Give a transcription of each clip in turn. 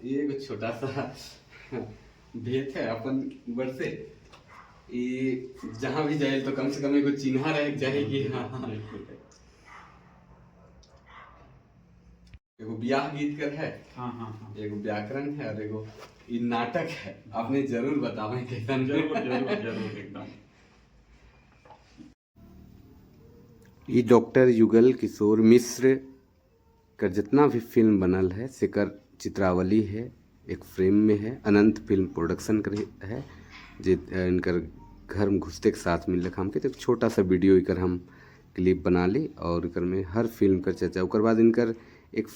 ये एगो छोटा सा भेंट है अपन ऊपर से। ये जहाँ भी जाए तो कम से कम एगो चिन्हा रहे के चाही कि हाँ। बिल्कुल। एगो ब्याह गीत कर है। हाँ हाँ हाँ एगो व्याकरण है और एगो ई नाटक है। आपने जरूर बतावे कैसन। जरूर जरूर जरूर, एकदम। ई डॉक्टर युगल किशोर मिश्र कर जितना भी फिल्म बनल है, सेकर चित्रावली है, एक फ्रेम में है। अनंत फिल्म प्रोडक्शन कर है जे इनकर घर में घुसते के साथ मिलक हमके, तो एक छोटा सा वीडियो इकर हम क्लिप बना ली और इकर में हर फिल्म कर चर्चा। ओकर बाद इनकर एक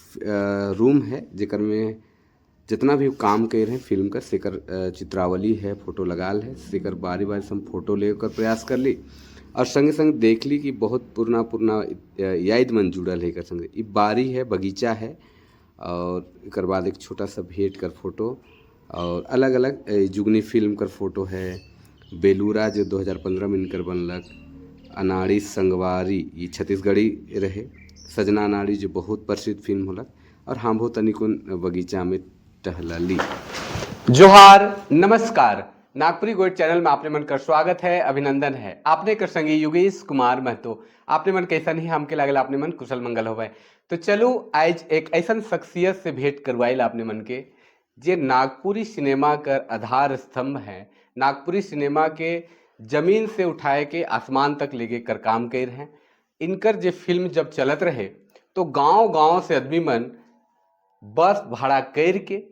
रूम है जेकर में जितना भी काम कर रहे हैं फिल्म का, सेकर चित्रावली है, फोटो लगाल है। सेकर बारी बारी से हम फोटो ले कर प्रयास कर ली और संगे संग देख ली कि बहुत पुरना पुरना याद मन जुड़ल है एकर संगे। ई बारी है, बगीचा है और एकर बाद एक छोटा सा भेंट कर फोटो और अलग अलग जुगनी फिल्म कर फोटो है। बेलूरा जो 2015 में इनकर बनलक, अनाड़ी संगवारी ये छत्तीसगढ़ी रहे, सजना अनाड़ी जो बहुत प्रसिद्ध फिल्म होलक और हमहू तनिकुन बगीचा में टहलली। जोहार, नमस्कार। नागपुरी गोइट चैनल में आपने मन कर स्वागत है, अभिनंदन है। आपने कर संगी योगेश कुमार महतो। आपने मन कैसा नहीं, हमके लागल आपने मन कुशल मंगल होवे। तो चलो आज एक ऐसा शख्सियत से भेंट करवाइल आपने मन के जे नागपुरी सिनेमा कर आधार स्तंभ है, नागपुरी सिनेमा के जमीन से उठाए के आसमान तक लेके कर काम कर रहे हैं। इनकर जे फिल्म जब चलत रहे तो गांव-गांव से आदमी मन बस भाड़ा कर के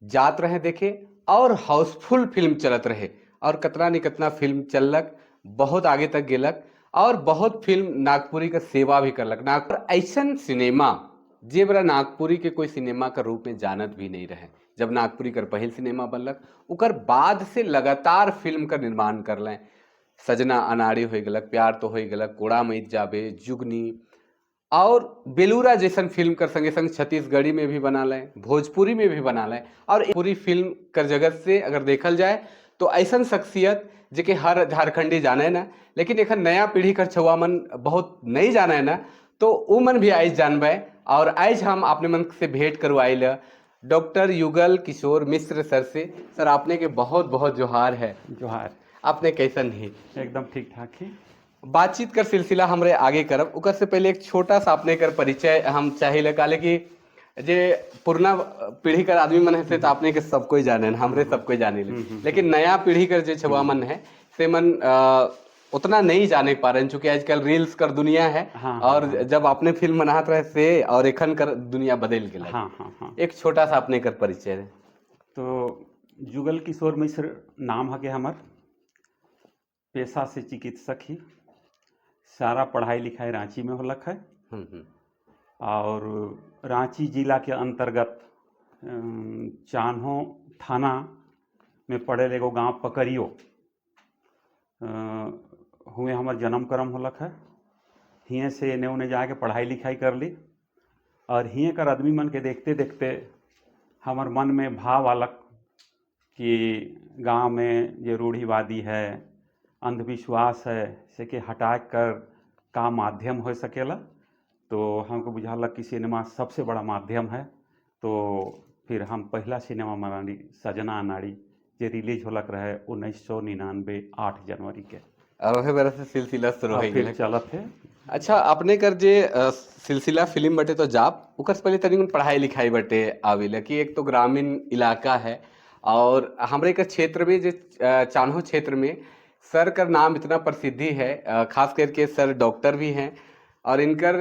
जात रहे देखे और हाउसफुल फिल्म चलत रहे और कतना नहीं कतना फिल्म चललक, बहुत आगे तक गेलक और बहुत फिल्म नागपुरी का सेवा भी करलक। नागपुर ऐसन सिनेमा जे बड़ा नागपुरी के कोई सिनेमा का रूप में जानत भी नहीं रहे। जब नागपुरी कर पहिल सिनेमा बनलक, उकर बाद से लगातार फिल्म का निर्माण कर लें। सजना अनाड़ी हो गलक, प्यार तो हो गलक, कोड़ा मईत जाबे, जुगनी और बेलूरा जैसन फिल्म कर संगे संग छत्तीसगढ़ी में भी बना लें, भोजपुरी में भी बना लें और पूरी फिल्म कर जगत से अगर देखल जाए तो ऐसन शख्सियत जेके हर झारखंडी जाने ना, लेकिन एखन नया पीढ़ी कर छुआ मन बहुत नहीं जाने ना, तो उ मन भी आज जानबे। और आज हम अपने मन से भेंट करवाइल डॉक्टर युगल किशोर मिश्र सर से। सर, आपने के बहुत बहुत जोहार है। जोहार। आपने कैसन ही? एकदम ठीक ठाक ही। बातचीत कर सिलसिला हमरे आगे करब, उकर से पहले एक छोटा सा अपने कर परिचय हम चाहिए काले कि जे पुरना पीढ़ी कर आदमी मन है से तो आपने के सब कोई जाने, हमरे सब कोई जाने ले, लेकिन नया पीढ़ी कर जे छुआ मन है से मन उतना नहीं जाने पा रहे हैं, चूंकि आजकल रील्स कर दुनिया है। और जब आपने फिल्म बनात रहे से और एखन कर दुनिया बदल गेल। हाँ हाँ हाँ एक छोटा सा अपने कर परिचय है। तो जुगल किशोर मिश्र नाम है के हमर, पेशा से चिकित्सक ही, सारा पढ़ाई लिखाई रांची में होलक है और रांची जिला के अंतर्गत चान्हो थाना में पड़े एगो गांव पकड़ियो हुए हमर जन्म करम होलक है। हियें से एने उने जाके पढ़ाई लिखाई कर ली और हियें कर आदमी मन के देखते देखते हमर मन में भाव आलक कि गांव में जो रूढ़िवादी है, अंधविश्वास है, से के हटा कर का माध्यम हो सकेला। तो हमको बुझालक कि सिनेमा सबसे बड़ा माध्यम है। तो फिर हम पहला सिनेमा बनानी सजना अनाड़ी जे रिलीज होलक रहे 1999 8 जनवरी के। और वही बेरा से सिलसिला शुरू और हो फिर गेल। चलत है। अच्छा, अपने कर जे सिलसिला फिल्म बटे तो जाप, उकर से पहले तनी पढ़ाई लिखाई बटे आवेला कि एक तो ग्रामीण इलाका है और हमरे के क्षेत्र में जे चान्हो क्षेत्र में सर का नाम इतना प्रसिद्धि है, खास करके सर डॉक्टर भी हैं और इनकर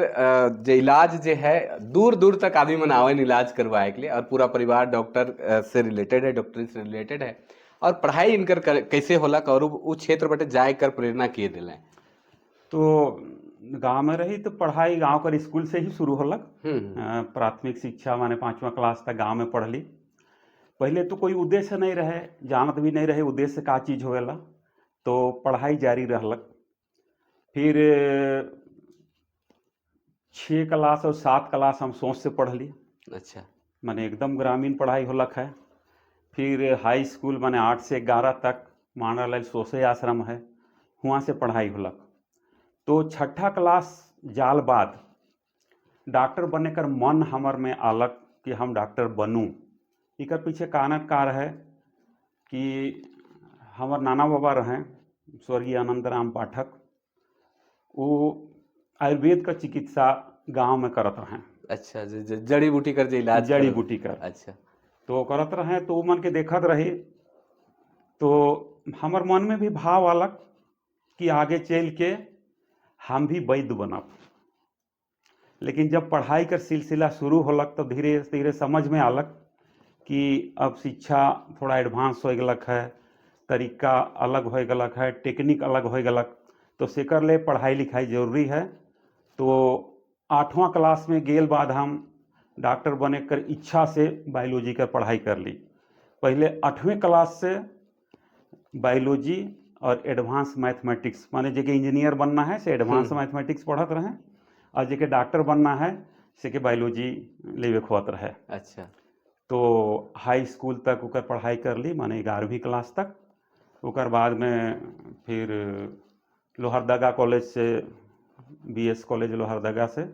जे इलाज जे है दूर दूर तक आदमी मन आवन इलाज करवाए के लिए और पूरा परिवार डॉक्टर से रिलेटेड है, डॉक्टरी से रिलेटेड है। और पढ़ाई इनकर कैसे होला और उ क्षेत्र बटे जाए कर प्रेरणा किए दिले? तो गांव में रही तो पढ़ाई गांव कर स्कूल से ही शुरू होलक। प्राथमिक शिक्षा माने 5वां क्लास तक गांव में पढ़ली। पहले तो कोई उद्देश्य नहीं रहे, जानत भी नहीं रहे उद्देश्य का चीज़ होवेला, तो पढ़ाई जारी रहलक। फिर 6 क्लास और 7 क्लास हम सोच से पढ़ली। माने एकदम ग्रामीण पढ़ाई होलक है। फिर हाई स्कूल माने 8 से 11 तक मांडरलाल सोसे आश्रम है, वहाँ से पढ़ाई होलक। तो 6ठा क्लास जाल बाद डॉक्टर बने कर मन हमर में आलक कि हम डॉक्टर बनूँ। इकर पीछे कारण का रहे कि हमार नाना बाबा रहे स्वर्गीय आनंद राम पाठक, वो आयुर्वेद का चिकित्सा गांव में करत रहे। अच्छा, जड़ी बूटी कर जे इलाज जड़ी करत। बूटी कर। अच्छा। तो करत रहे, तो मन के देखत रही तो हमर मन में भी भाव आलक कि आगे चल के हम भी वैद्य बनब। लेकिन जब पढ़ाई कर सिलसिला शुरू होलक तो धीरे धीरे समझ में आलक कि अब शिक्षा थोड़ा एडवांस हो गलक है, तरीका अलग हो गलक है, टेक्निक अलग हो गलक, तो सेकर ले पढ़ाई लिखाई जरूरी है। तो 8वां क्लास में गेल बाद हम डॉक्टर बने कर इच्छा से बायोलॉजी कर पढ़ाई कर ली। पहले 8वें क्लास से बायोलॉजी और एडवांस मैथमेटिक्स, माने जेके इंजीनियर बनना है से एडवांस मैथमेटिक्स पढ़त रहे और जेके डॉक्टर बनना है से के बायोलॉजी लेवे खोत रहे। अच्छा। तो हाई स्कूल तक ओकर पढ़ाई कर ली, माने 11वीं क्लास तक। ओकर बाद में फिर लोहरदगा कॉलेज से, बीएस कॉलेज लोहरदगा से,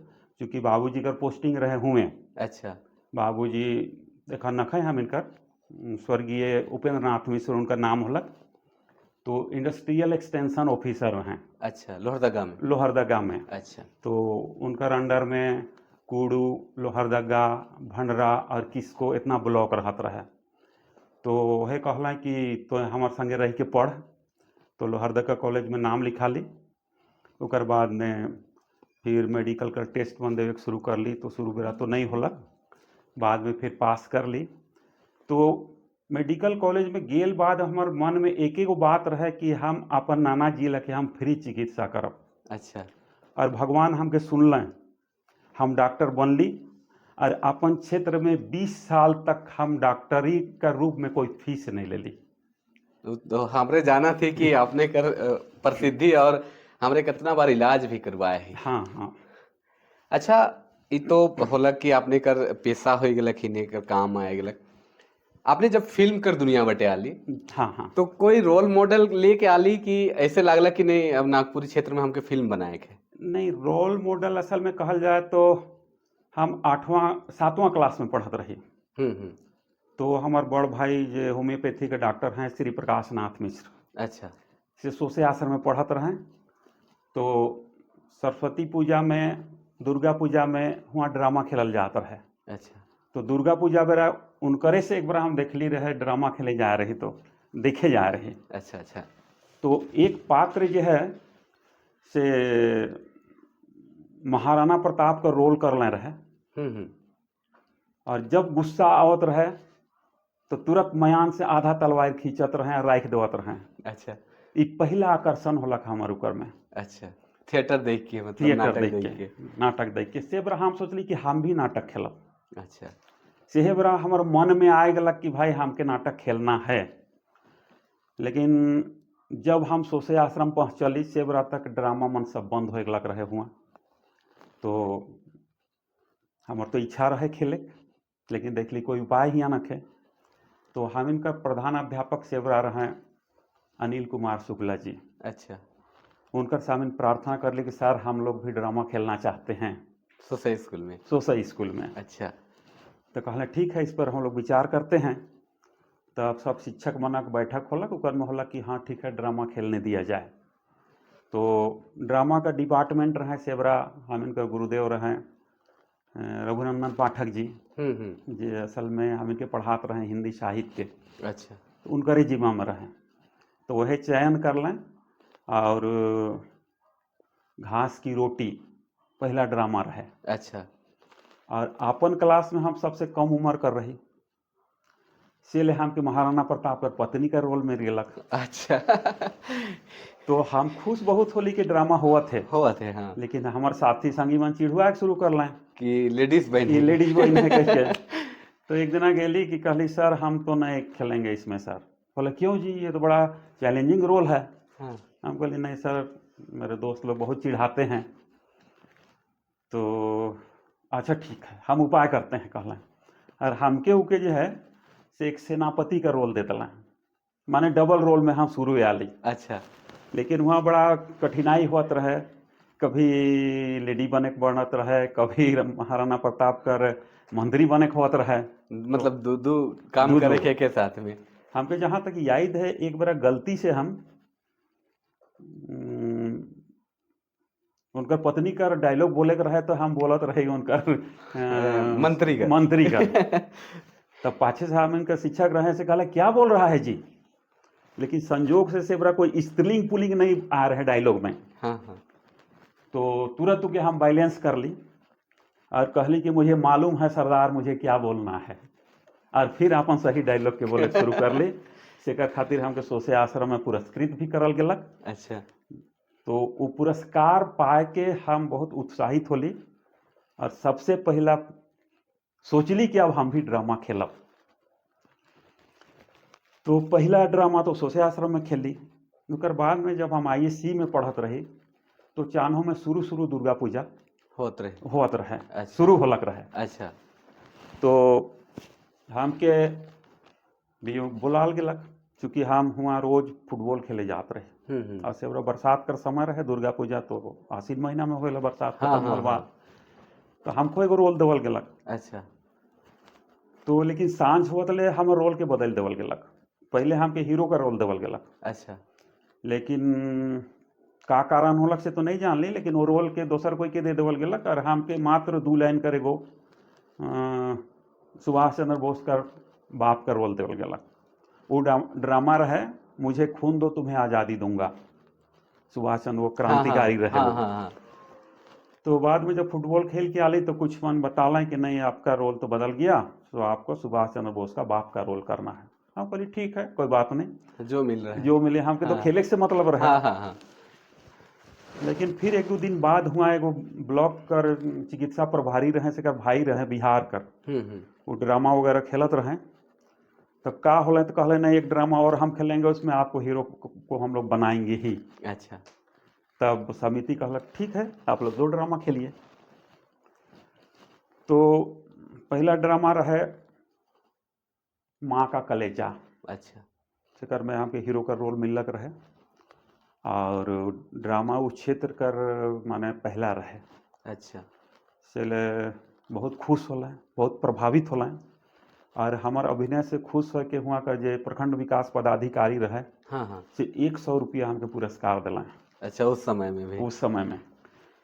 चूँकि बाबूजी कर पोस्टिंग रहे हुए। अच्छा। बाबूजी देखा नखै हम इनकर, स्वर्गीय उपेंद्र नाथ मिश्र उनका नाम होलक, तो इंडस्ट्रियल एक्सटेंशन ऑफिसर हैं। अच्छा, लोहरदगा में? लोहरदगा में। अच्छा। तो उनकर अंडर में कुड़ू, लोहरदगा, भंडरा और किसको इतना ब्लॉक रहत रहे। तो वह कहला कि तो हमार संगे रह के पढ़, तो लोहरदगा कॉलेज में नाम लिखा ली। ओकर बाद में फिर मेडिकल का टेस्ट मन देवे के शुरू कर ली, तो शुरू बेरा तो नहीं होला, बाद में फिर पास कर ली। तो मेडिकल कॉलेज में गेल बाद हमार मन में एक एगो बात रहे कि हम अपन नाना जी लके हम फ्री चिकित्सा करब। अच्छा। और भगवान हमके सुनलें, हम डॉक्टर बनली और अपन क्षेत्र में 20 साल तक हम डॉक्टरी का रूप में कोई फीस नहीं लेली। तो हमरे जाना थी कि आपने कर प्रसिद्धि और हमरे कितना बार इलाज भी करवाए है। हाँ हाँ। अच्छा, ई तो होला कि आपने कर पेशा हो गलक, हिने कर काम आए गलक। आपने जब फिल्म कर दुनिया बटे आली, हाँ हाँ, तो कोई रोल मॉडल लेके आली कि ऐसे लागला कि नहीं अब नागपुरी क्षेत्र में हमके फिल्म बनाए के? नहीं, रोल मॉडल असल में कहल जाए तो हम 8वां 7वां क्लास में पढ़त रही। तो हमार बड़ भाई जो होम्योपैथी के डॉक्टर हैं श्री प्रकाश नाथ मिश्र। अच्छा। से सोसे आश्रम में पढ़त रहें, तो सरस्वती पूजा में, दुर्गा पूजा में वहाँ ड्रामा खेलल जात रहे। अच्छा। तो दुर्गा पूजा बेरा उनकरे से एक बार हम देखली रहे ड्रामा खेले जा रही, तो देखे जा रहे। अच्छा अच्छा। तो एक पात्र जो है से महाराणा प्रताप का रोल कर ले रहे। और जब गुस्सा आवत रहे तो तुरंत मयान से आधा तलवार खींचत रहे और राख देवत रहे। अच्छा। ई पहला आकर्षण होलक हमार ऊपर में। अच्छा, थिएटर देख के, मतलब थिएटर नाटक देख देख के, के। नाटक देख के से बरा हम सोचली कि हम भी नाटक खेलब। अच्छा। सेहे बरा हमार मन में आए गलक कि भाई हमके नाटक खेलना है। लेकिन जब हम सोसे आश्रम पहुँचली से बरा तक ड्रामा मन सब बंद हो गलक रहे हुआ। तो हमार तो इच्छा रहे खेले, लेकिन देखली कोई उपाय ही न खे। तो हम इनका प्रधान अध्यापक सेवरा रहे अनिल कुमार शुक्ला जी। अच्छा। उनकर सामने प्रार्थना कर ली कि सर हम लोग भी ड्रामा खेलना चाहते हैं। सोसाई स्कूल में? सोसाई स्कूल में। अच्छा। तो कहले ठीक है, इस पर हम लोग विचार करते हैं। तब सब शिक्षक मनक बैठक होलक, ओकर में होला कि हाँ ठीक है ड्रामा खेलने दिया जाए। तो ड्रामा का डिपार्टमेंट रहे सेवरा, हम इनका गुरुदेव रहे रघुनंदन पाठक जी, जे असल में हम इनके पढ़ात रहे हिंदी साहित्य। अच्छा। तो उनकर ही जिम्मा में रहे, तो वह चयन कर लें। और घास की रोटी पहला ड्रामा रहे। अच्छा। और अपन क्लास में हम सबसे कम उम्र कर रही, से ले हमके महाराणा प्रताप कर पत्नी का रोल में रियलक। अच्छा। तो हम खुश बहुत होली के ड्रामा हुआ थे। हुआ थे, हाँ। लेकिन हमारे साथी संगी मन चिढ़ुआ के शुरू कर लें कि लेडीज बहन कि लेडीज बहन है कह के। तो एक दिन गेली कि कहली सर हम तो नहीं खेलेंगे इसमें सर। बोले क्यों जी, ये तो बड़ा चैलेंजिंग रोल है। हाँ। हम बोले नहीं सर, मेरे दोस्त लोग बहुत चिढ़ाते हैं। तो अच्छा ठीक है, हम उपाय करते हैं कहलें। और हमके उके जो है से एक सेनापति का रोल दे दिला, माने डबल रोल में हम शुरू आली। अच्छा। लेकिन वहाँ बड़ा कठिनाई होत रहे, कभी लेडी बने के बनत रहे, कभी महाराणा प्रताप कर मंत्री बने के होत रहे। मतलब दू दू काम दू करे दू। के साथ में। हमके जहाँ तक याद है, एक बार गलती से हम उनकर पत्नी का डायलॉग बोले के रहे तो हम बोलत रहे उनकर मंत्री का। मंत्री का। तब पाछे से हम इनका शिक्षक रहे से कहला, क्या बोल रहा है जी? लेकिन संजोग से बड़ा कोई स्त्रीलिंग पुलिंग नहीं आ रहे डायलॉग में। हाँ हाँ तो तुरंत के हम बैलेंस कर ली और कहली कि मुझे मालूम है सरदार, मुझे क्या बोलना है, और फिर अपन सही डायलॉग के बोले शुरू कर ली। सेकर खातिर हमके सोसे आश्रम में पुरस्कृत भी करल गेलक। तो वो पुरस्कार पाए के हम बहुत उत्साहित होली और सबसे पहला सोचली कि अब हम भी ड्रामा खेलब। तो पहला ड्रामा तो सोसे आश्रम में खेली। ओकर बाद में जब हम आईएससी में पढ़त रही तो चान्हो में शुरू शुरू दुर्गा पूजा होत रहे। होत रहे। शुरू होलक रहे। तो हमके भी बुलाल गेलक, चूँकि हम हुआ रोज फुटबॉल खेले जात रहे हम्म हम्म। और से बरसात कर समय रहे, दुर्गा पूजा तो आश्विन महीना में होएला, बरसात खत्म होल बाद। तो हमको एगो रोल देवल गेलक। तो लेकिन साँझ होत ले हमर रोल के बदल देवल गेलक। पहले हमके हीरो का रोल देवल गेलक। लेकिन का कारण होलक से तो नहीं जानली, लेकिन वो रोल के दोसर कोई के दे देवल गेलक और हमके मात्र 2 लाइन कर एगो सुभाष चंद्र बोस का बाप का रोल देवल गेलक। वो ड्रामा रहे, मुझे खून दो तुम्हें आज़ादी दूंगा, सुभाष चंद्र वो क्रांतिकारी रहे वो। हाँ, हाँ। तो बाद में जब फुटबॉल खेल के आली तो कुछ मन बताला कि नहीं, आपका रोल तो बदल गया, तो आपको सुभाष चंद्र बोस का बाप का रोल करना है। हम कहली ठीक है, कोई बात नहीं, जो मिल रहा है, जो मिले, हमके तो खेले से मतलब रहे। हाँ, हाँ, हाँ। लेकिन फिर 1-2 दिन बाद हुआ एगो ब्लॉक कर चिकित्सा प्रभारी रहे से कर भाई रहे बिहार कर, वो ड्रामा वगैरह खेलत रहे। तो का होले तो कहले नहीं, एक ड्रामा और हम खेलेंगे, उसमें आपको हीरो को हम लोग बनाएंगे ही। तब समिति कहलक ठीक है, आप लोग 2 ड्रामा खेलिए। तो पहला ड्रामा रहे माँ का कलेजा। सेकर में हमके हीरो का रोल मिलक रहे और ड्रामा उस क्षेत्र कर माने पहला रहे। से ले बहुत खुश होला, बहुत प्रभावित होला और हमार अभिनय से खुश हो के हुआ का जे प्रखंड विकास पदाधिकारी रहे, से 100 रुपया हमके पुरस्कार दिलाए। अच्छा, उस समय में भी? उस समय में।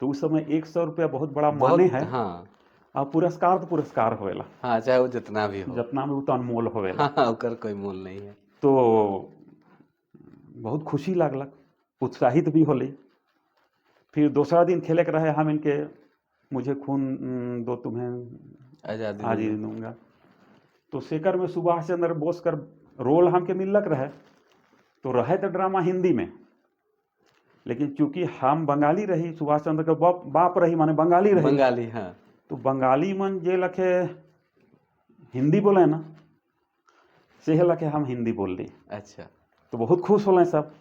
तो उस समय 100 रुपया बहुत बड़ा बहुत, माने है। और पुरस्कार तो पुरस्कार होएला। हाँ, चाहे वो जितना भी हो। जितना भी वो तो अनमोल होएला। हाँ, ओकर कोई मोल नहीं है। तो बहुत खुशी लागलक, उत्साहित भी होली। फिर दूसरा दिन खेले के रहे हम इनके मुझे खून दो तुम्हें आज़ादी आज़ादी दूंगा। दूंगा। तो सेकर में सुभाष चंद्र बोस कर रोल हमके मिलक रहे, तो रहे तो ड्रामा हिंदी में, लेकिन चूंकि हम बंगाली रही, सुभाष चंद्र के बाप रही माने बंगाली रही। बंगाली, हाँ। तो बंगाली मन जे लखे हिंदी बोले ना, से लखे हम हिंदी बोल ली। तो बहुत खुश होले सब,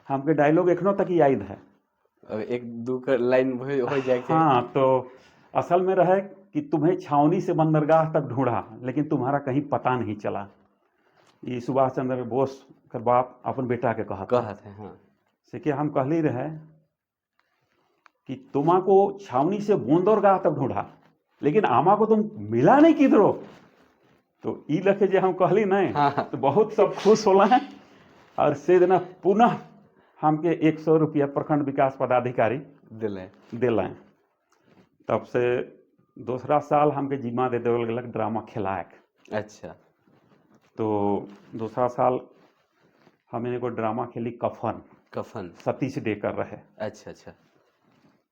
हमके डायलॉग एखनो तक याद है। अब 1-2 का लाइन हो जाए के। हाँ, तो असल में रहे कि तुम्हें छावनी से बंदरगाह तक ढूंढा लेकिन तुम्हारा कहीं पता नहीं चला। ये सुभाष चंद्र बोस कर बाप अपन बेटा के कहत कहत है, हाँ। से कि हम कहली रहे कि तुमा को छावनी से बंदरगाह तक ढूंढा लेकिन आमा को तुम मिला नहीं किधरो। तो ई लखे जे हम कहली नहीं, तो बहुत सब खुश होला है और से दिना पुनः हमके 100 रुपया प्रखंड विकास पदाधिकारी दिले। दिले। तब से दूसरा साल हमके जिम्मा दे देवल गेलक ड्रामा खेलायक। तो दूसरा साल हमने एगो ड्रामा खेली कफन। कफन। सतीश डेकर रहे। अच्छा, अच्छा।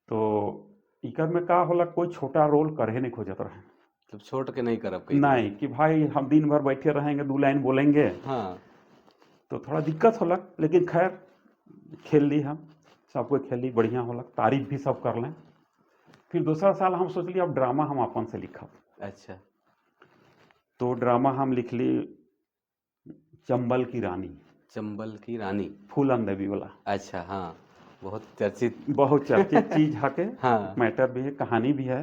तो इकर में का होला, कोई छोटा रोल करे नहीं खोजत रहे। तो छोट के नहीं करब कहीं। नहीं कि भाई हम दिन भर बैठे रहेंगे, 2 लाइन बोलेंगे। तो थोड़ा दिक्कत होलक, लेकिन खैर खेल ली हम, सब कोई खेल ली, बढ़िया होलक, तारीफ भी सब कर लें। फिर दूसरा साल हम सोचली अब ड्रामा हम अपन से लिखब। तो ड्रामा हम लिख ली चंबल की रानी। चंबल की रानी। फूलन देवी वाला। अच्छा, हाँ, बहुत चर्चित। बहुत चर्चित चीज हके। मैटर भी है, कहानी भी है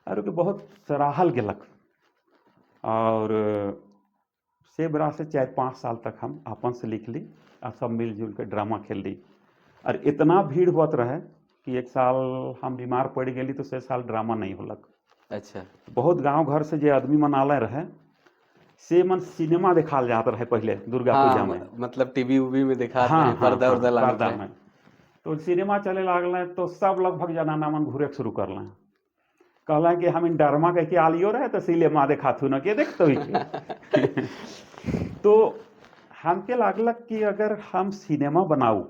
और ओके बहुत सराहल गेलक। और से बरा से 4-5 साल तक हम अपन से लिख ली और सब मिलजुल के ड्रामा खेल ली। और इतना भीड़ होत रहे कि 1 साल हम बीमार पड़ गेली तो 6 साल ड्रामा नहीं होलक। बहुत गांव घर से जे आदमी मनाले रहे से मन सिनेमा देखाल जात रहे पहले दुर्गा हाँ, पूजा में। मतलब टीवी उवी में देखा हाँ, रहे, पर्दा हाँ, उर्दा लागत पर्दा रहे। में। तो सिनेमा चले लागल तो सब लगभग जनाना मन घूरे के शुरू करल। कहला कि हम डरमा कह के आलियो रहे तो सिनेमा देखाथू न के देखते ही के। तो हमके लागलक कि अगर हम सिनेमा बनाऊ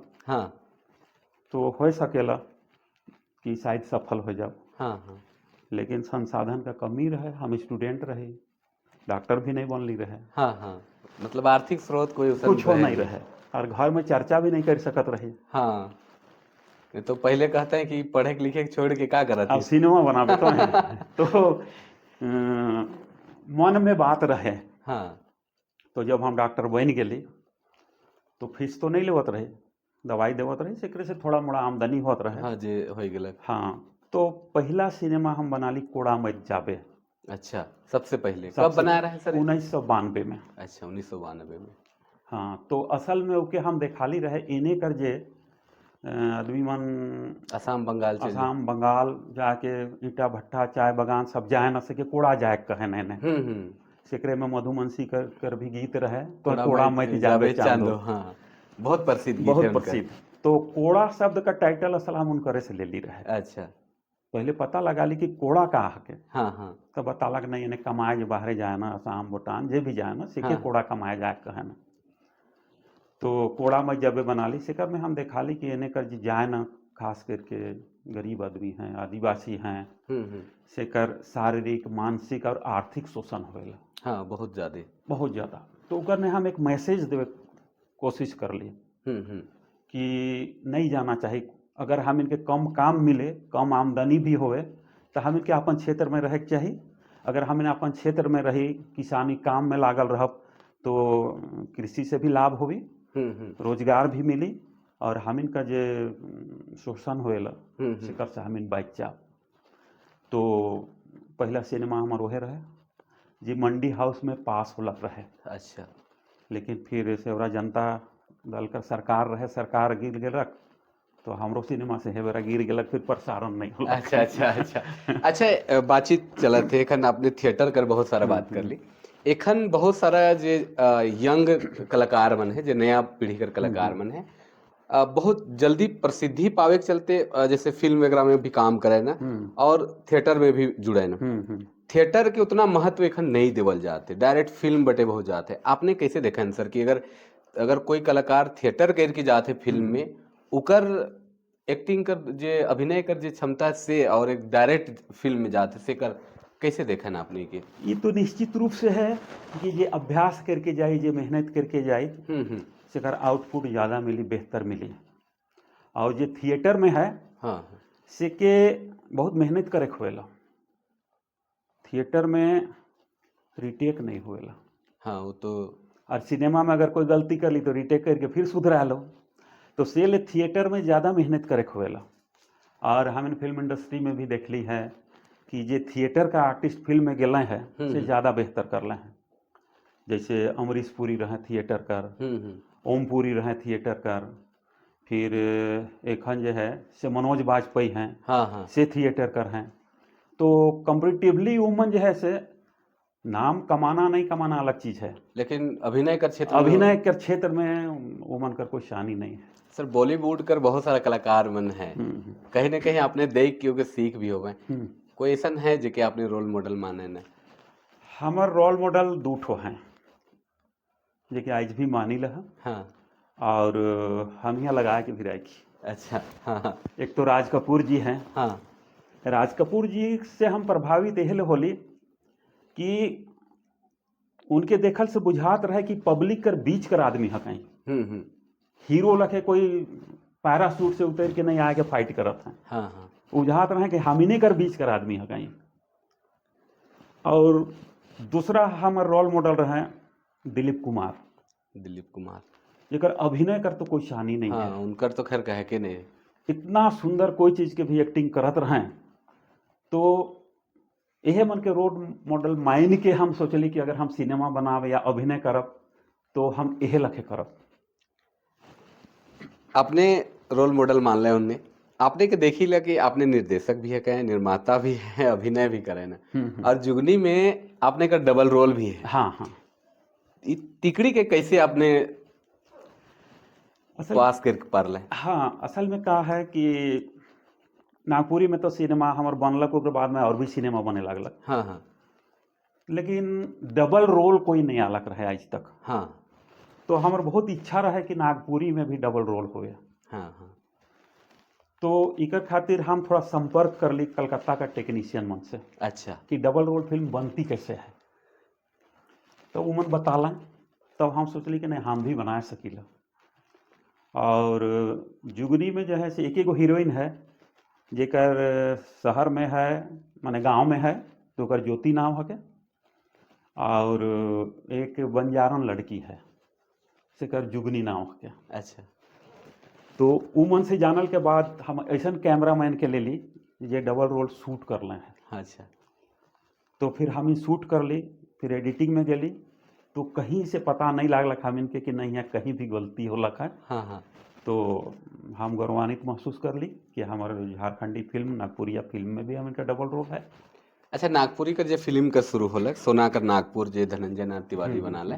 तो हो सकेला कि शायद सफल हो जाओ। हाँ हाँ लेकिन संसाधन का कमी रहे, हम स्टूडेंट रहे, डॉक्टर भी नहीं बनली रहे। हाँ हाँ, मतलब आर्थिक स्रोत कोई उसन कुछ रहे नहीं रहे और घर में चर्चा भी नहीं कर सकत रहे। हाँ, नहीं तो पहले कहते हैं कि पढ़े लिखे के छोड़ के क्या करत अब ही? सिनेमा बनावे तो है। तो मन में बात रहे। तो जब हम डॉक्टर बन गेली तो फीस तो नहीं लेवत रहे, दवाई देवत रहे, सेकरे से थोड़ा मोड़ा आमदनी होत रहे। हाँ, जे हो गेलक। हाँ, तो पहला सिनेमा हम बनाली कोड़ा मत जाबे। अच्छा, सबसे पहले कब सबसे बनाया रहे सर? 1992 में। अच्छा, 1992 में। हाँ, तो असल में ओके हम देखाली रहे एने कर जे आदमी मन असम बंगाल चल असम बंगाल जाके ईटा भट्टा चाय बगान सब जाए न सके, कोड़ा जाए कहे ने ने। सेकरे में मधुमंसी कर भी गीत रहे तो कोड़ा मत जाबे चांदो। हाँ, बहुत प्रसिद्ध गीत बहुत है उनका। प्रसिद्ध। तो कोड़ा शब्द का टाइटल असल हम उनकरे से ले ली रहे। अच्छा। पहले पता लगा ली कि कोड़ा का हके। हाँ हाँ। तब बता लग नहीं इन्हें कमाए जो बाहरे जाए ना, असम भूटान जे भी जाए ना, सीखे कोड़ा कमाए जाए कहे ना। तो कोड़ा में जब बना ली सेकर में हम देखा ली कि इन्हें कर जी जाए ना, खास करके गरीब आदमी हैं, आदिवासी हैं, सेकर शारीरिक मानसिक और आर्थिक शोषण होएला। हाँ, बहुत ज़्यादा। बहुत ज़्यादा। तो ओकर में हम एक मैसेज देवे कोशिश कर ली कि नहीं जाना चाहिए। अगर हम इनके कम काम मिले, कम आमदनी भी होवे, तो हम इनके अपन क्षेत्र में रहे के चाहिए। अगर हम अपन क्षेत्र में रही, किसानी काम में लागल रहब तो कृषि से भी लाभ होवी, रोजगार भी मिली और हम इनका जे शोषण होएला सेकर से हम इन बच जाब। तो पहला सिनेमा हमार वहे रहे जी मंडी हाउस में पास होलक रहे। अच्छा। लेकिन फिर सेवरा जनता दल का सरकार रहे, सरकार गिर गेलक तो हमरो सिनेमा से हेबेरा गिर गेलक, फिर प्रसारण नहीं होला। अच्छा अच्छा अच्छा अच्छा। बातचीत चलत है, एखन आपने थिएटर कर बहुत सारा बात कर ली। एखन बहुत सारा जे यंग कलाकार मन है, जे नया पीढ़ी कर कलाकार मन है, बहुत जल्दी प्रसिद्धि पावे के चलते जैसे फिल्म वगैरह में भी काम करे ना और थिएटर में भी जुड़े ना। थिएटर के उतना महत्व एखन नहीं देवल जाते, डायरेक्ट फिल्म बटे बहुत जाते। आपने कैसे देखा है सर कि अगर अगर कोई कलाकार थिएटर करके जाते फिल्म में, उकर एक्टिंग कर जे अभिनय कर जे क्षमता से और एक डायरेक्ट फिल्म में जाते से कर कैसे देखा ना आपने के? ये तो निश्चित रूप से है कि ये अभ्यास करके जाए, जे मेहनत करके जाए, सेकर आउटपुट ज़्यादा मिली, बेहतर मिली। और जे थिएटर में है से के बहुत मेहनत करे के होएला। थिएटर में रिटेक नहीं होएला। हाँ, वो तो। और सिनेमा में अगर कोई गलती कर ली तो रिटेक करके फिर सुधरा लो। तो से ले थिएटर में ज़्यादा मेहनत करे के होएला। और हमने फिल्म इंडस्ट्री में भी देख ली है कि जे थिएटर का आर्टिस्ट फिल्म में गेले हैं से ज़्यादा बेहतर कर ले हैं। जैसे अमरीश पुरी रहे थिएटर कर, ओम पुरी रहे थिएटर कर, फिर एखन जो है से मनोज बाजपेयी हैं, हाँ हाँ से थिएटर कर हैं। तो कंपेरेटिवली वुमन जो है से नाम कमाना नहीं कमाना अलग चीज़ है, लेकिन अभिनय कर क्षेत्र में अभिनय के क्षेत्र में वुमन का कोई शानी नहीं है। सर, बॉलीवुड कर बहुत सारा कलाकार मन है, कहीं ना कहीं आपने देख के ओके सीख भी हो गए। कोई ऐसा है जो कि आपने रोल मॉडल माने ने? हमार रोल मॉडल दू ठो हैं जे कि आज भी मानी लह और हम यहाँ लगा के भी राखी। अच्छा, हाँ हाँ। एक तो राज कपूर जी हैं। राज कपूर जी से हम प्रभावित एहले होली कि उनके देखल से बुझात रहे कि पब्लिक कर बीच कर आदमी है कहीं। हीरो लखे कोई पैरासूट से उतर के नहीं आके फाइट करत हैं। हाँ हाँ। बुझात रहे कि हमिने कर बीच कर आदमी है कहीं। और दूसरा हमार रोल मॉडल रहे दिलीप कुमार। दिलीप कुमार जेकर अभिनय कर तो कोई शानी नहीं है। उनकर तो खैर कहे के नहीं। इतना सुंदर कोई चीज़ के भी एक्टिंग करत रहे। तो यह मन के रोल मॉडल मान के हम सोचली कि अगर हम सिनेमा बनावे या अभिनय करब तो हम यह लखे करब। आपने रोल मॉडल मान लिया उनने, आपने के देखी लिया कि आपने निर्देशक भी है कहें, निर्माता भी है, अभिनय भी करे ना, और जुगनी में आपने का डबल रोल भी है। हाँ हाँ। ई तिकड़ी के कैसे आपने असल पास करके पारले? हाँ, असल में का है कि नागपुरी में तो सिनेमा हमर बनलक, ओकर बाद में और भी सिनेमा बने लागलक। हाँ हाँ लेकिन डबल रोल कोई नहीं आलक रहे आज तक। तो हमर बहुत इच्छा रहे कि नागपुरी में भी डबल रोल होवे। हाँ हाँ तो इकर खातिर हम थोड़ा संपर्क कर ली कलकत्ता का टेक्नीशियन मन से कि डबल रोल फिल्म बनती कैसे है। तो उमन बतालन, तब हम सोचली कि नहीं, हम भी बना सकीला। और जुगनी में जो है से एक एगो हीरोइन है जेकर शहर में है, माने गांव में है, तो ओकर ज्योति नाम हके। और एक बंजारन लड़की है, सेकर जुगनी नाम हके। तो उमन से जानल के बाद हम ऐसन कैमरामैन के ले ली जे डबल रोल शूट कर ले हैं। तो फिर हम ही शूट कर ली, फिर एडिटिंग में गेली तो कहीं से पता नहीं लागलक हम इनके कि नहीं यहाँ कहीं भी गलती होलक है। हाँ हाँ तो हम गौरवान्वित महसूस कर ली कि हमारे झारखंडी फिल्म नागपुरिया फिल्म में भी हम इनका डबल रोल है। अच्छा, नागपुरी का जे फिल्म का शुरू होलक सोना कर नागपुर जे धनंजय नाथ तिवारी बनाले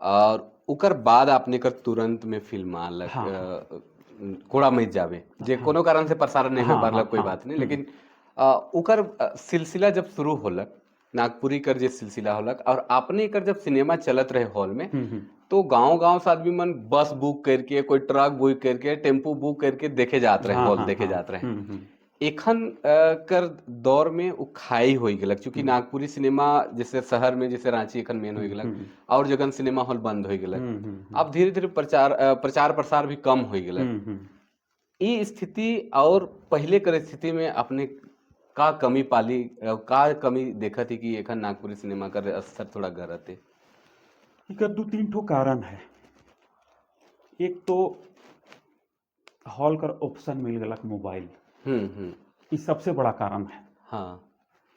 और उकर बाद आपने कर तुरंत में फिल्म आलक कोड़ा मत जावे जे कोनो कारण से प्रसारण नहीं हो पारलक, कोई बात नहीं, लेकिन उकर सिलसिला जब शुरू होलक नागपुरी कर जे सिलसिला होलक और आपने कर जब सिनेमा चलत रहे हॉल में तो गांव गांव से आदमी मन बस बुक करके, कोई ट्रक बुक करके, टेम्पू बुक करके देखे जात रहे, हॉल देखे जात रहे। एखन कर दौर में उ खाई हो गेलक, चूंकि नागपुरी सिनेमा जैसे शहर में जैसे रांची एखन मेन हो गेलक और जगह सिनेमा हॉल बंद हो गेलक। अब धीरे धीरे प्रचार प्रसार भी कम हो गेलक। ई स्थिति और पहले कर स्थिति में अपने का कमी पाली, का कमी देखत ही कि एखन नागपुरी सिनेमा कर स्तर थोड़ा गरत है? एकर 2-3 ठो कारण है। एक तो हॉल कर ऑप्शन मिल गलक मोबाइल। ई सबसे बड़ा कारण है।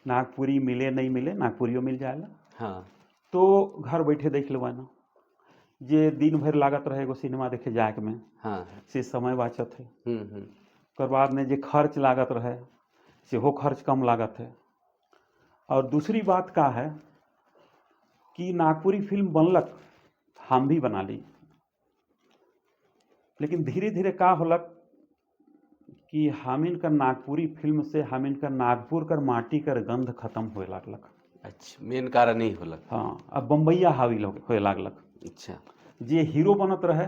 नागपुरी मिले नहीं मिले, नागपुरियो मिल जाएला। तो घर बैठे देख लेवा ना, जे दिन भर लागत रहे एगो सिनेमा देखे जाए में, से समय बचत है। ओकर बाद में जे खर्च लागत रहे सेहो खर्च कम लागत है। और दूसरी बात का है कि नागपुरी फिल्म बनलक, हम भी बना ली, लेकिन धीरे धीरे का होलक कि हमिन कर नागपुरी फिल्म से हमिन कर नागपुर कर माटी कर गंध खत्म होए लागलक। अच्छा, मेन कारण नहीं होलक। हाँ, अब बम्बैया हावी होए लागलक। जे हीरो बनत रहे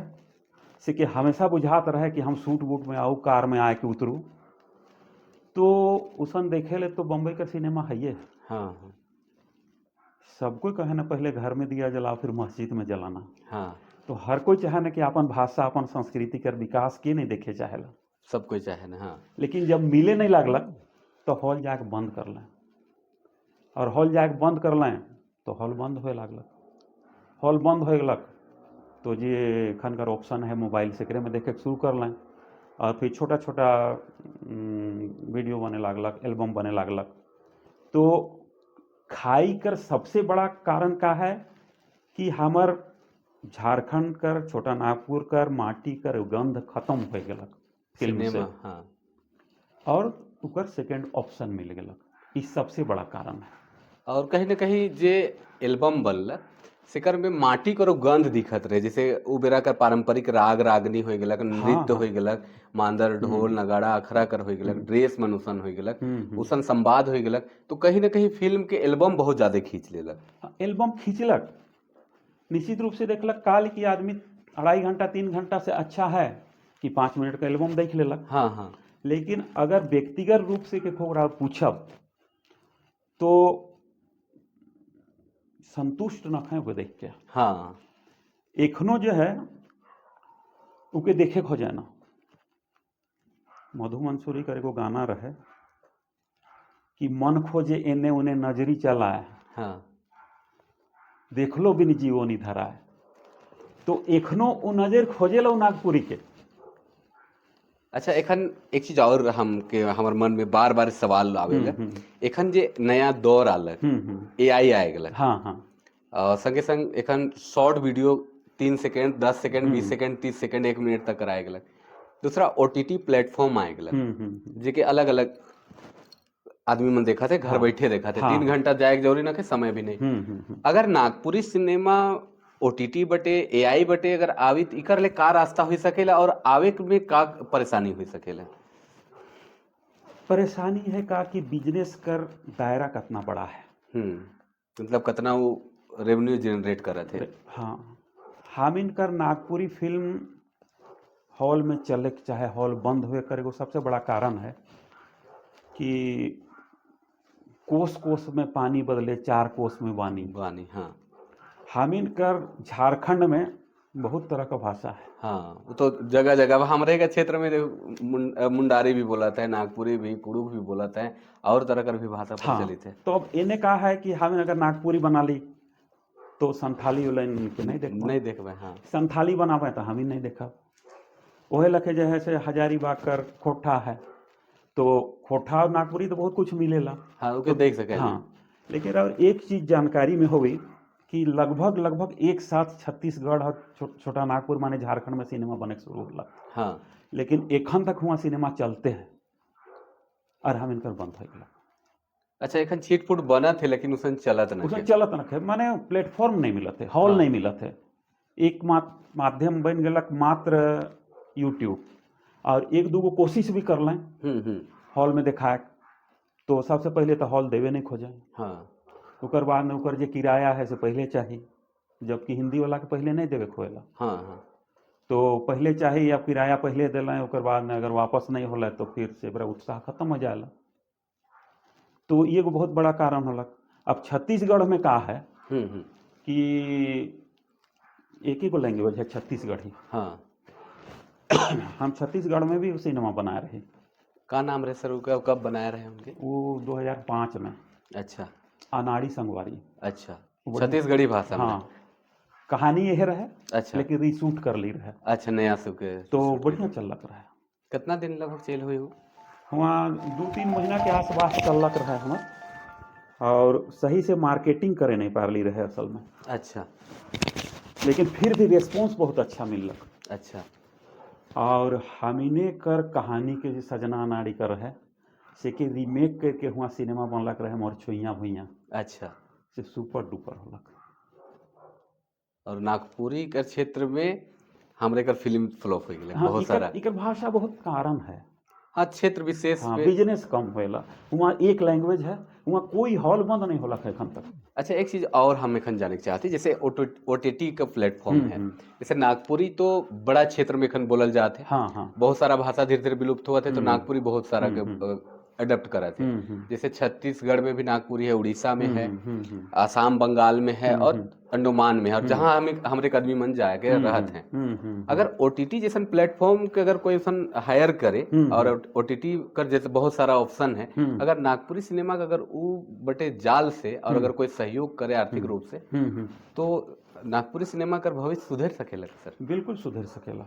से कि हमेशा बुझात रहे कि हम सूट बूट में आऊ, कार में आए के उतरू, तो उसन देखे ले तो बम्बई का सिनेमा है ये। हाँ हाँ। सबको कहे ना पहले घर में दिया जलाओ फिर मस्जिद में जलाना। तो हर कोई चाहे ना कि अपन भाषा अपन संस्कृति कर विकास के नहीं देखे चाहेला, सब कोई चाहे ना। हाँ। लेकिन जब मिले नहीं लागलक तो हॉल जाके बंद कर लें, और हॉल जाके बंद कर लें तो हॉल बंद होए लागलक। हॉल बंद हो गलक तो जे एखन ऑप्शन है मोबाइल से एकरे में देखे के शुरू कर लें, और फिर छोटा छोटा वीडियो बने लागलक, एल्बम बने लागलक। तो खाई कर सबसे बड़ा कारण का है कि हमर झारखंड कर छोटा नागपुर कर माटी कर गंध खत्म हो गलक फिल्म से। सिनेमा, हाँ। और उकर सेकेंड ऑप्शन मिल गलक, ई सबसे बड़ा कारण है। और कहीं ना कहीं जे एल्बम बनलक सेकर में माटी करो गंध दिखत रहे, जैसे उ बेरा कर पारंपरिक राग रागनी हो गलक, नृत्य हो गलक, मांदर ढोल नगाड़ा अखरा कर हो गलक, ड्रेस मनुसन हो गलक, उसन संवाद हो गलक, तो कहीं ना कहीं फिल्म के एल्बम बहुत ज्यादा खींच लेलक। हाँ, एल्बम खींचलक निश्चित रूप से देखलक काल की आदमी 2.5 घंटा 3 घंटा से अच्छा है कि 5 मिनट का एल्बम देख लेलक। हाँ हाँ। लेकिन अगर व्यक्तिगत रूप से केकरो पूछब तो संतुष्ट न है वो देख के। एखनो जो है उके देखे खो जाना। मधु मंसूरी कर एगो गाना रहे कि मन खोजे एने ओने नजरी चलाए, देखलो बिन जीवो नहीं धराए। तो एखनो उ नजर खोजे लो नागपुरी के। अच्छा, एखन एक चीज और हम के हमर मन में बार बार सवाल आवेला, एखन जे नया दौर आलक, एआई आए गेलक, हाँ हाँ। संगे संग एखन शॉर्ट video 3 second 10 second 20 second 30 second 1 minute तक कराए गेलक। दूसरा ओटीटी प्लेटफॉर्म आए गेलक, जेके अलग अलग आदमी मन देखा थे, घर बैठे देखा थे, 3 घंटा जाए के जरूरी ना के, समय भी नहीं। अगर नागपुरी सिनेमा ओटीटी बटे, एआई बटे, अगर आवी त इकर ले का रास्ता हो सकेला और आवे में का परेशानी हो सकेला? परेशानी है का कि बिजनेस कर दायरा कितना बड़ा है। मतलब कतना वो रेवेन्यू जनरेट करत है। हाँ, हामिन कर नागपुरी फिल्म हॉल में चले के चाहे हॉल बंद हुए कर एगो सबसे बड़ा कारण है कि कोस कोस में पानी बदले चार कोस में बानी। बानी, हाँ। हामिन कर झारखंड में बहुत तरह का भाषा है। हाँ, वो तो जगह जगह हमरे के क्षेत्र में देखो, मुंडारी भी बोलत है, नागपुरी भी, कुड़ुक भी बोलत है और तरह कर भी भाषा प्रचलित है। तो अब इन्हें कहा है कि हम अगर नागपुरी बना ली तो संथाली वाला इनके नहीं देख। नहीं देखबे, हाँ। संथाली बनावे तो हम ही नहीं देखा। ओहे लखे जो है से हजारीबाग कर खोटा है तो खोटा और नागपुरी तो बहुत कुछ मिलेला। हाँ, ओके, देख सके। हाँ, लेकिन और एक चीज जानकारी में हो गई कि लगभग लगभग एक साथ छत्तीसगढ़ और छोटा नागपुर माने झारखंड में सिनेमा बने के शुरू होला। लेकिन एखन तक हुआ सिनेमा चलते हैं और हम इनकर बंद हो गया। अच्छा, एखन छिट फुट बनत है लेकिन उसन चलत नहीं। उसमें चलत न है, माने प्लेटफॉर्म नहीं मिलत है, हॉल नहीं मिलत है। एक माध्यम बन गलक मात्र यूट्यूब और एक दूगो कोशिश भी कर लें हम्म हम्म हॉल में दिखाए तो सबसे पहले तो हॉल देवे नहीं खोजे। ओकर बाद में ओकर जे किराया है से पहले चाही, जबकि हिंदी वाला के पहले नहीं देवे खोएला। हाँ हाँ तो पहले चाही या किराया पहले दिलें, ओकर बाद में अगर वापस नहीं होला तो फिर से बड़ा उत्साह खत्म हो जाला। तो ये एगो बहुत बड़ा कारण होलक। अब छत्तीसगढ़ में का है कि एक ही गो लैंग्वेज है, छत्तीसगढ़ी। हम छत्तीसगढ़ में भी सिनेमा बनाए रहे। का नाम रहे सर उनका, कब बनाए रहे उनके? वो 2005 में। अनाड़ी संगवारी। छत्तीसगढ़ी भाषा में? हाँ, कहानी यह रहे लेकिन रीशूट कर ली रहे। अच्छा, नया सबके। तो बढ़िया चलत रहे। कितना दिन लगभग चल हुई हो? वहाँ 2-3 महीना के आसपास चलत रहे हमर और सही से मार्केटिंग करे नहीं पारली रहे असल में। लेकिन फिर भी रिस्पॉन्स बहुत अच्छा मिललक। और हमीने कर कहानी के जे सजना अनाड़ी कर रहे से के रीमेक करके हुआ सिनेमा बनलक रहे मोर छुइया भुइया। से सुपर डुपर होलक। और नागपुरी के क्षेत्र में हमरे कर फिल्म फ्लॉप हो गए। बहुत सारा। इकर भाषा बहुत कारण है। हाँ, क्षेत्र विशेष पे। बिजनेस कम होएला वहाँ, एक लैंग्वेज है वहाँ, कोई हॉल बंद नहीं होला एखन तक। अच्छा, एक चीज और हम एखन जाने के चाहती, जैसे ओटीटी का प्लेटफॉर्म है, जैसे नागपुरी तो बड़ा क्षेत्र में एखन बोलल जात है। हाँ हाँ बहुत सारा भाषा धीरे धीरे विलुप्त हुआ थे तो नागपुरी बहुत सारा के अडॉप्ट करा थे। जैसे छत्तीसगढ़ में भी नागपुरी है, उड़ीसा में है, आसाम, बंगाल में है और अंडमान में है और जहाँ हमें हमरे एक आदमी मन जाए के रहत हैं। अगर ओटीटी जैसन प्लेटफॉर्म के अगर कोई अइसन हायर करे और ओटीटी कर जैसे बहुत सारा ऑप्शन है, अगर नागपुरी सिनेमा का अगर ऊ बटे जाल से और अगर कोई सहयोग करे आर्थिक रूप से तो नागपुरी सिनेमा कर भविष्य सुधर सकेला सर? बिल्कुल सुधर सकेला।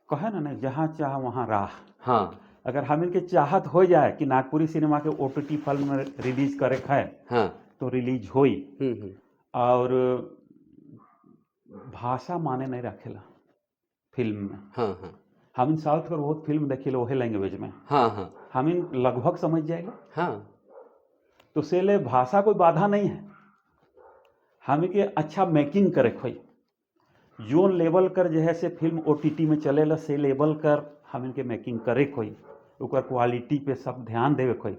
कहे ना, नहीं जहाँ चाह वहाँ राह। अगर हम इनके चाहत हो जाए कि नागपुरी सिनेमा के ओटीटी फिल्म में रिलीज करे है तो रिलीज होई। और भाषा माने नहीं रखेला फिल्म में। हाँ हाँ हम इन साउथ पर बहुत फिल्म देखिले वही लैंग्वेज में। हाँ हाँ हम इन लगभग समझ जाएगा। तो से ले भाषा कोई बाधा नहीं है। हम के अच्छा मेकिंग करे खोई, जोन लेवल कर जो है से फिल्म ओटीटी में चलेला से लेवल कर हम इनके मेकिंग करे खोई, ओकर क्वालिटी पे सब ध्यान देवे खोई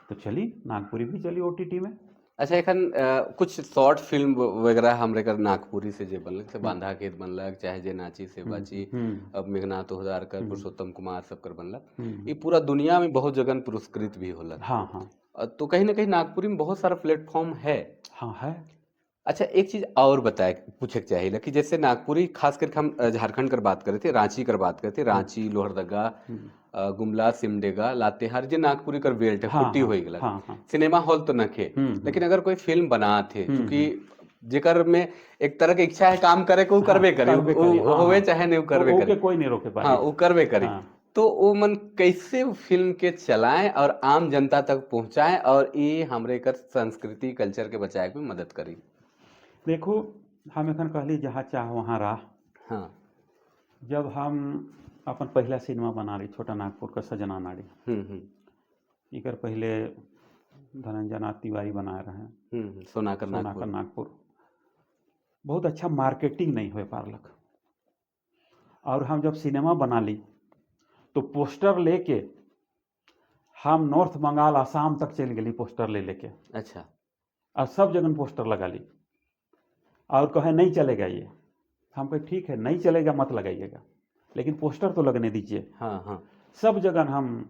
तो चली नागपुरी भी चली ओटीटी में। अच्छा, एखन कुछ शॉर्ट फिल्म वगैरह हमरे कर नागपुरी से जे बनलक, से बांधा खेत बनलक, चाहे जे नाची से बाची, अब मेघनाथ कर, पुरुषोत्तम कुमार सब कर बनलक, ये पूरा दुनिया में बहुत जगह पुरस्कृत भी होलक। हाँ हाँ तो कहीं ना कहीं नागपुरी में बहुत सारा प्लेटफॉर्म है। हाँ, है। अच्छा, एक चीज और बताए पूछे के चाहिए कि जैसे नागपुरी खास करके हम झारखंड कर बात करे थे, रांची कर बात करे थे, रांची, लोहरदगा, गुमला, सिमडेगा, लातेहार जे नागपुरी कर बेल्ट है, फुट्टी हो गया, हाँ हाँ सिनेमा हॉल तो नखे, लेकिन अगर कोई फिल्म बनाते, चूंकि जेकर में एक तरह के इच्छा है काम करे को, उ करबे करे, करबे करी, उ होवे चाहे नहीं, उ करबे ओके करे। कोई नहीं रोके पाए। हाँ, वो करबे करी। तो वो मन कैसे फिल्म के चलाएं और आम जनता तक पहुंचाएं और ये हमरे कर संस्कृति कल्चर के बचाए में मदद करी? देखो, हम एखन कहली जहाँ चाह वहाँ राह। जब हम अपन पहला सिनेमा बना रही छोटा नागपुर का सजना नाड़ी, इकर पहले धनंजय नाथ तिवारी बनाए रहे सोनाकर नागपुर। सोनाकर नागपुर। बहुत अच्छा मार्केटिंग नहीं हो पारलक। और हम जब सिनेमा बना ली तो पोस्टर लेके हम नॉर्थ बंगाल, आसाम तक चल गई पोस्टर ले लेके। और सब जगह पोस्टर लगा ली और कहे नहीं चलेगा ये। हम कहे ठीक है, नहीं चलेगा मत लगाइएगा, लेकिन पोस्टर तो लगने दीजिए। हाँ हाँ सब जगह हम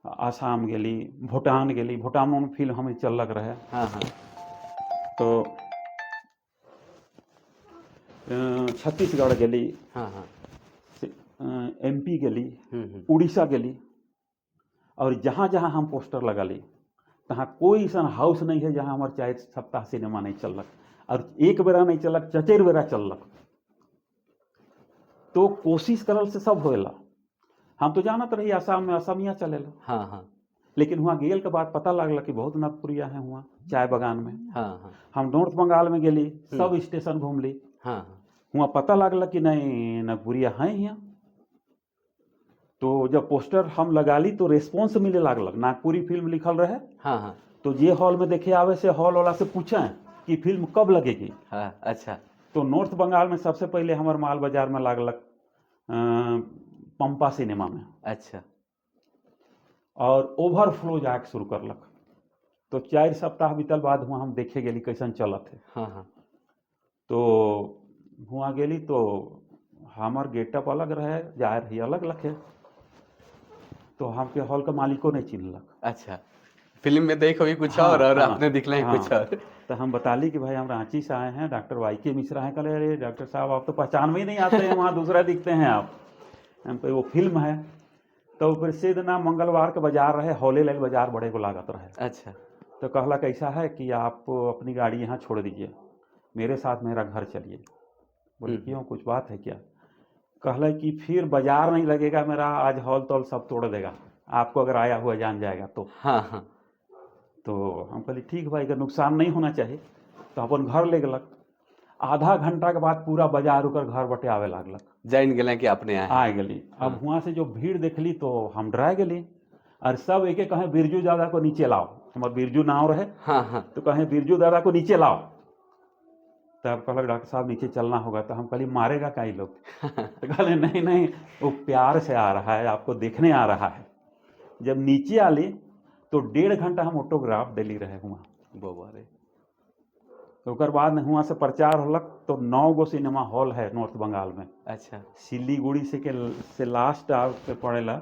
आसाम गेली, भूटान गेली, भूटान में फिल्म हमें चलक रहे। हाँ हाँ तो छत्तीसगढ़ गेली, हाँ हाँ एमपी गेली, हम्म उड़ीसा गेली और जहाँ जहाँ हम पोस्टर लगली तहाँ कोई ऐसा हाउस नहीं है जहाँ हमार 4 सप्ताह सिनेमा नहीं चलक और एक बेरा नहीं चलक, चचेर बेरा चलक। तो कोशिश करल से सब होएला। हम तो जानत रही आसाम में असमिया चलेला, हाँ हाँ लेकिन वहाँ गेल के बाद पता लागल कि बहुत नागपुरिया है वहाँ चाय बगान में। हाँ हाँ हम नॉर्थ बंगाल में गेली, सब स्टेशन घूमली, हाँ हाँ वहाँ पता लागल कि नहीं, नागपुरिया हैं यहाँ। तो जब पोस्टर हम लगाली तो रेस्पॉन्स मिले लागल, नागपुरी फिल्म लिखल रहे। हाँ हाँ तो जे हॉल में देखे आवे से हॉल वाला से पूछें कि फिल्म कब लगेगी। हाँ अच्छा तो नॉर्थ बंगाल में सबसे पहले हमार माल बाजार में लागलक पंपा सिनेमा में। और ओवरफ्लो जाके शुरू करलक। तो 4 सप्ताह बीतल बाद वहाँ हम देखे गेली कैसन चलत है। हाँ हाँ तो वहाँ गेली तो हमार गेटअप अलग रहे, जाए रही अलग लखे, तो हमके हॉल का मालिको नहीं चिन्हलक। अच्छा, फिल्म में देखो भी कुछ और आपने दिखला है कुछ और। तो हम बताली कि भाई हम रांची से आए हैं, डॉक्टर वाई के मिश्रा हैं। कहले अरे डॉक्टर साहब, आप तो पहचान में ही नहीं आते हैं, वहाँ दूसरा दिखते हैं आप। हम कहे वो फिल्म है। तो प्रसिद्ध ना मंगलवार के बाजार रहे, हॉले लाइल बाजार बड़े को लागत रहे। तो कहला कैसा है कि आप अपनी गाड़ी यहाँ छोड़ दीजिए, मेरे साथ मेरा घर चलिए। बोले क्यों, कुछ बात है क्या? कहला कि फिर बाजार नहीं लगेगा मेरा, आज हॉल तॉल सब तोड़ देगा, आपको अगर आया हुआ जान जाएगा तो। हाँ हाँ तो हम कहली ठीक भाई, अगर नुकसान नहीं होना चाहिए तो अपन घर ले गलक। आधा घंटा के बाद पूरा बाजार ओकर घर बटे आवे लागलक। जान गेल कि अपने आए। आ गेली। अब वहाँ से जो भीड़ देखली तो हम डरा गेली और सब एक कहें बिरजू दादा को नीचे लाओ। हमार बिरजू नाव रहे। हाँ हाँ तो कहें बिरजू दादा को नीचे लाओ। तब कहलक डॉक्टर साहब नीचे चलना होगा। तो हम कहली मारेगा का ई लोग? तो कहले नहीं नहीं, वो प्यार से आ रहा है, आपको देखने आ रहा है। जब नीचे आली तो 1.5 घंटा हम ऑटोग्राफ दिली रहे हुआ। बाबा रे। तो ओकर बाद में हुआ से प्रचार होलक तो नौ गो सिनेमा हॉल है नॉर्थ बंगाल में। सिलीगुड़ी से के से लास्ट आके पड़ेला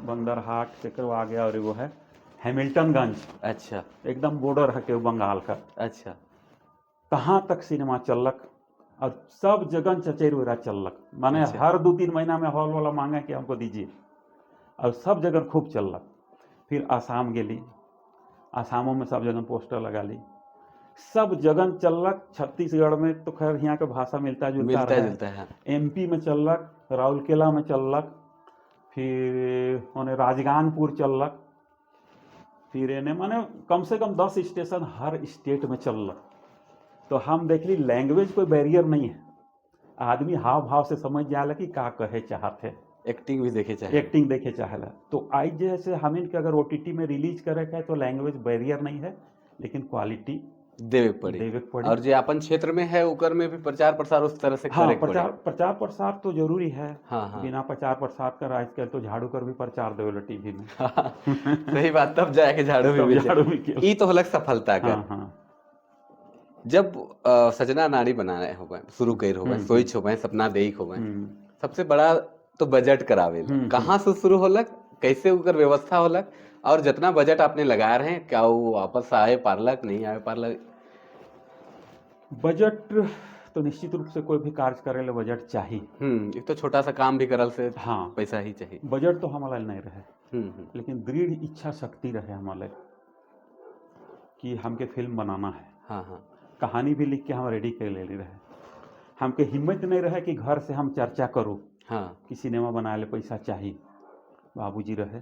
बंदरहाट से के आगे और एगो है हैमिल्टनगंज। एकदम बॉर्डर है के बंगाल का। तहाँ तक सिनेमा चलक और सब जगह चचेर वेरा चलक, माने हर 2-3 महीना में हॉल वाला मांगे कि हमको दीजिए और सब जगह खूब चलक। फिर आसाम गेली, आसामों में सब जगह पोस्टर लगा ली, सब जगह चलक। छत्तीसगढ़ में तो खैर यहाँ के भाषा मिलता जुलता मिलता रहे। जुलता है। एमपी में चलक, राउरकेला में चलक, फिर ओने राजगांगपुर चलक, फिर एने माने कम से कम 10 स्टेशन हर स्टेट में चलक। तो हम देखली लैंग्वेज कोई बैरियर नहीं है, आदमी हाव भाव से समझ जाला कि का कहे चाहते। एक्टिंग भी देखे चाहे। एक्टिंग देखे चाहेला। तो आज जे है से हमिन के अगर ओटीटी में रिलीज करे के है तो लैंग्वेज बैरियर नहीं है, लेकिन क्वालिटी देवे के पड़ी। देवे के पड़ी। और जो अपन क्षेत्र में है ओकर में भी प्रचार प्रसार उस तरह से करे के पड़ी। प्रचार प्रचार प्रसार तो जरूरी है। हाँ हाँ बिना प्रचार प्रसार कर आजकल तो झाड़ू कर भी प्रचार देवेला टीवी में। सही बात, तब जाके झाड़ू भी तब बेचे। झाड़ू भी केला। ई तो होलक सफलता का। हाँ हाँ जब सजना नारी बनाए हो शुरू कर हो, सोच हो, सपना देख हो, सबसे बड़ा तो बजट करावे। कहाँ से शुरू होलक, कैसे ओकर व्यवस्था होलक और जितना बजट आपने लगा रहे हैं क्या वो वापस आए पारलक, नहीं आए पारलक? बजट तो निश्चित रूप से कोई भी कार्य करे ले बजट चाहिए। एक तो छोटा सा काम भी करल से पैसा ही चाहिए। बजट तो हमारा नहीं रहे, लेकिन दृढ़ इच्छा शक्ति रहे हमारे कि हमके फिल्म बनाना है। हाँ हाँ कहानी भी लिख के हम रेडी कर ले रहे। हमके हिम्मत नहीं रहे कि घर से हम चर्चा करूँ कि सिनेमा बनाए ले पैसा चाहिए। बाबूजी रहे,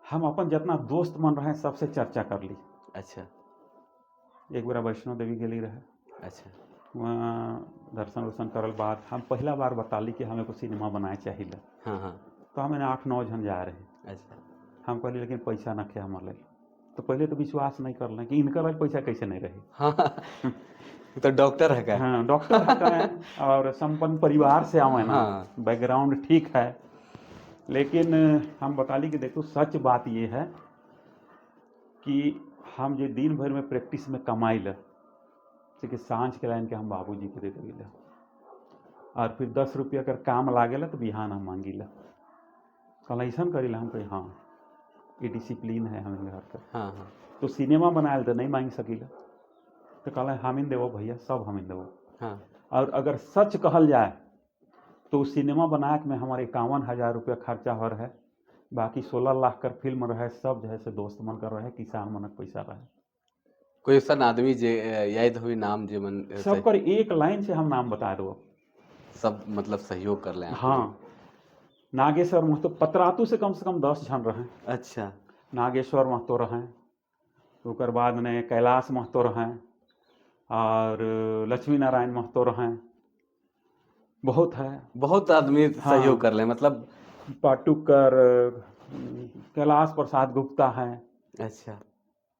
हम अपन जितना दोस्त मन रहे सबसे चर्चा कर ली। एक बार वैष्णो देवी गेली रहे। वहाँ दर्शन वर्शन करल बाद हम पहला बार बताली कि हमें को सिनेमा बनाए चाहिए। हाँ हाँ तो हम 8-9 जन जा रहे। हम कहली लेकिन पैसा न खे हमारे लेल। तो पहले तो विश्वास नहीं करना कि इनकर लग पैसा कैसे नहीं रहे। हाँ, तो डॉक्टर है का? हाँ, डॉक्टर है और संपन्न परिवार से आवे ना। बैकग्राउंड ठीक है, लेकिन हम बताली कि देखो सच बात ये है कि हम जो दिन भर में प्रैक्टिस में कमाई ल कि सांझ के लाइन के हम बाबूजी के दे देला और फिर 10 रुपया कर काम लागेला तो बिहान हम मांगीला। कल ऐसा करीला हम कही हाँ ये डिसिप्लिन है हमें घर का। हाँ हाँ। तो सिनेमा बनाए तो नहीं मांग सकीला, तो कहला हमिन देवो भैया, सब हमिन देवो। हाँ। और अगर सच कहल जाए तो सिनेमा बनाए में हमारे 51,000 रुपया खर्चा हो रहा है, बाकी 16 लाख कर फिल्म रहे, सब जो है से दोस्त मन कर रहे, किसान मन पैसा रहे। कोई ऐसा आदमी जे याद हुई नाम जे मन सब कर एक लाइन से हम नाम बता दो, सब मतलब सहयोग कर ले। हाँ, नागेश्वर महतो पतरातू से कम 10 जन रहे। अच्छा। नागेश्वर महतो रहे, उसके बाद में कैलाश महतो रहे और लक्ष्मी नारायण महतो रहे, बहुत है, बहुत आदमी सहयोग कर ले। मतलब पाटुकर, कैलाश प्रसाद गुप्ता हैं। अच्छा,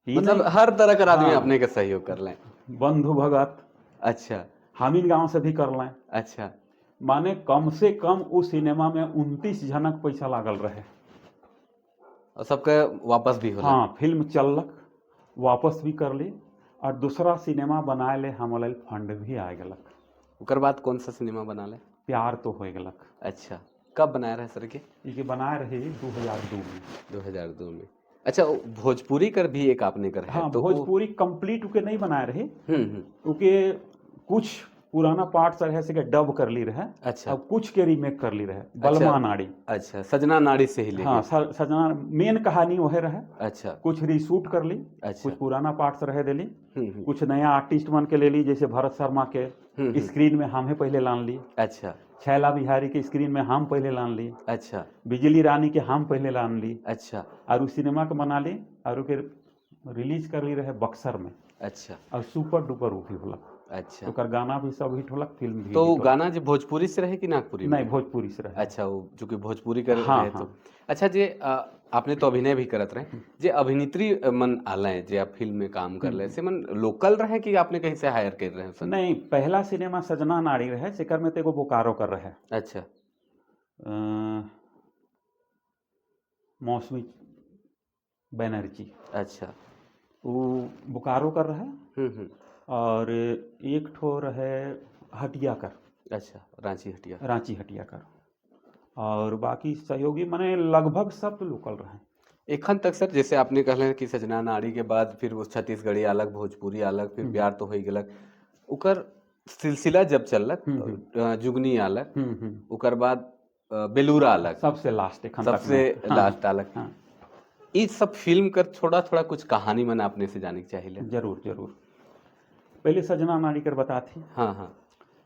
मतलब हर तरह का आदमी अपने के सहयोग कर लें। बंधु भगत। अच्छा। हामिन गांव से भी कर लें। अच्छा। माने कम से कम उस सिनेमा में 29 जनक पैसा लागल रहे और सबके वापस भी होला। हाँ, फिल्म चलक, वापस भी कर ली और दूसरा सिनेमा बनाए ले हमारे फंड भी आ गलक। उकर बाद कौन सा सिनेमा बना ले? प्यार तो हो गलक। अच्छा, कब बनाए रहे सर के? ये बनाए रहे 2002 में। 2002 में। अच्छा, भोजपुरी कर भी एक आपने कर है। हाँ, तो भोजपुरी कंप्लीट उके नहीं बनाए रहे, उके कुछ पुराना पार्ट रहे से के डब कर ली रहे। अच्छा। अब कुछ के रीमेक कर ली रहे। बलमा नाड़ी। अच्छा, सजना नाड़ी से ही ले। हाँ, सजना मेन कहानी वह रहे। अच्छा। कुछ रीशूट कर ली। अच्छा। कुछ पुराना पार्ट्स रहे देली, कुछ नया आर्टिस्ट मन के ले ली, जैसे भरत शर्मा के स्क्रीन में हम पहले लान ली। अच्छा। छैला बिहारी के स्क्रीन में हम पहले लान ली। अच्छा। बिजली रानी के हम पहले लान ली। अच्छा। और उस सिनेमा के बना ली और उके रिलीज कर ली रहे बक्सर में। अच्छा। और सुपर डुपर वो भी होला। अच्छा। ओकर गाना भी सब हिट होला, फिल्म भी। तो गाना जो भोजपुरी से रहे कि नागपुरी में? नहीं, भोजपुरी से रहे। अच्छा, वो जो कि भोजपुरी कर हाँ, रहे। हाँ। तो अच्छा, जे आपने तो अभिनय भी करत रहे, जे अभिनेत्री मन आले जे आप फिल्म में काम कर ले से मन लोकल रहे कि आपने कहीं से हायर कर रहे हैं सर? नहीं, पहला सिनेमा सजना नाड़ी रहे, सेकर में तो एगो बोकारो कर रहे। अच्छा। मौसमी बनर्जी। अच्छा। वो बोकारो कर रहे। और एक ठो रहे हटिया कर। अच्छा, रांची हटिया। रांची हटिया कर। और बाकी सहयोगी माने लगभग सब लोकल रहे। एखन तक सर, जैसे आपने कहले कि सजना नाड़ी के बाद फिर वो छत्तीसगढ़ी अलग, भोजपुरी अलग, फिर प्यार तो हो गलक, उकर सिलसिला जब चलक जुगनी अलग, उकर बाद बेलूरा अलग, सबसे लास्ट एखन तक सबसे में। लास्ट अलग। हाँ। इस सब फिल्म कर थोड़ा थोड़ा कुछ कहानी मन आपने से जाने के चाहिए। जरूर जरूर। पहले सजना नाड़ी कर बताती। हाँ हाँ।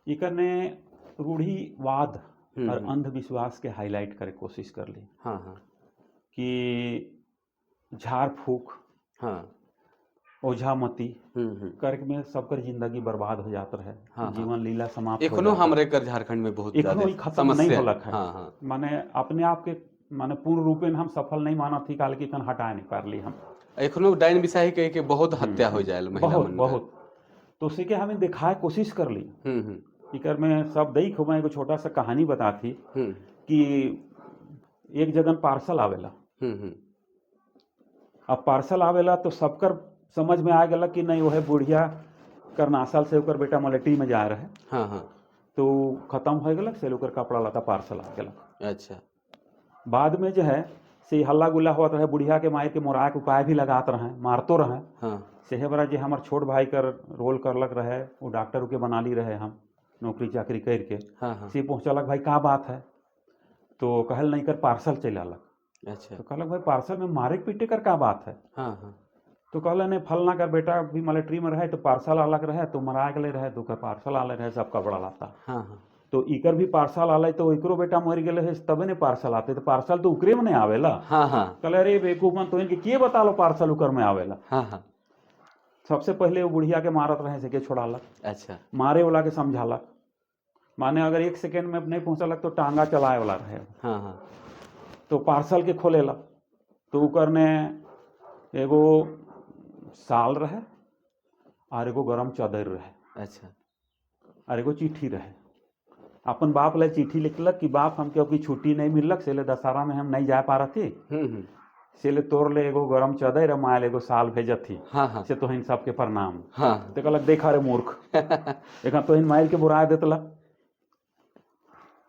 इकर ने रूढ़िवाद और अंधविश्वास के हाईलाइट करे कोशिश कर ली। हाँ हाँ। कि झाड़ फूक, हाँ, ओझामती कर में सबकर जिंदगी बर्बाद हो जात रहे। हाँ, जीवन लीला समाप्त हो एखनो जात। हमरे कर झारखंड में बहुत एखनो ज्यादा ई खत्म नहीं समस्या। होलक है। हाँ हाँ। माने अपने आप के माने पूर्ण रूपेण हम सफल नहीं मानत थी, काल की कन हटाए नहीं पारली हम। एखनो डाइन बिसाही कह के बहुत हत्या हो जाए महिला बहुत मन का। बहुत। तो उसी के हमें दिखाए कोशिश कर ली। इकर में सब देख हुआ एगो छोटा सा कहानी बताती कि एक जगह पार्सल आवेला। अब पार्सल आवेला तो सबकर समझ में आ गया कि नहीं वह बुढ़िया करनासल से ओकर बेटा मलेटी में जा रहे। हाँ हाँ। तो खत्म हो गया से ओकर कपड़ा लता पार्सल आ गया। अच्छा। बाद में जो है से हल्ला गुल्ला होत रहे, बुढ़िया के मार के मोराए के उपाय भी लगात रहे, मारतो रहे। हाँ। सेहे बरा जे हमार छोट भाई कर रोल करलक रहे, वो डॉक्टर के बना ली रहे हम नौकरी चाकरी करके। हाँ हाँ। से पहुँचलक भाई का बात है, तो कहल नहीं कर पार्सल चल आलक। अच्छा। तो कहलक भाई पार्सल में मारे पीटे कर का बात है? हाँ हाँ। तो कहल नहीं फलना कर बेटा भी मिलिट्री में रहे तो पार्सल अलग रहे, तो मरा गए रहे तो ओकर पार्सल आले रहे सब कपड़ा लाता। हाँ हाँ। तो इकर भी पार्सल आले तो एकरो बेटा मर गए रहे तबे नहीं पार्सल आते, तो पार्सल तो उकरे में नहीं आवेला। हाँ हाँ। कहले अरे बेवकूफ मन तो इनके के बता लो पार्सल उकर में आवेला। हाँ हाँ। सबसे पहले वो बुढ़िया के मारत रहे से के छोड़ालक। अच्छा। मारे वाला के समझालक, माने अगर एक सेकेंड में नहीं पहुँचलक तो टांगा चलाए वाला रहे। हाँ हाँ। तो पार्सल के खोलेला तो उकर ने एगो साल रहे और एगो गरम चादर रहे और एगो चिट्ठी रहे। अपन बाप ला चिट्ठी लिखलक कि बाप, हमके अबकी छुट्टी नहीं मिललक, से ले दशहरा में हम नहीं जा पा रही, हम्म हम्म से ले तोर ले एगो गरम चादर और मायल एगो साल भेजत थी, हाँ हाँ से तोहिन सबके प्रणाम। तो कहलक, देखा रे मूर्ख, एक तोहिन मार के बुरा देतला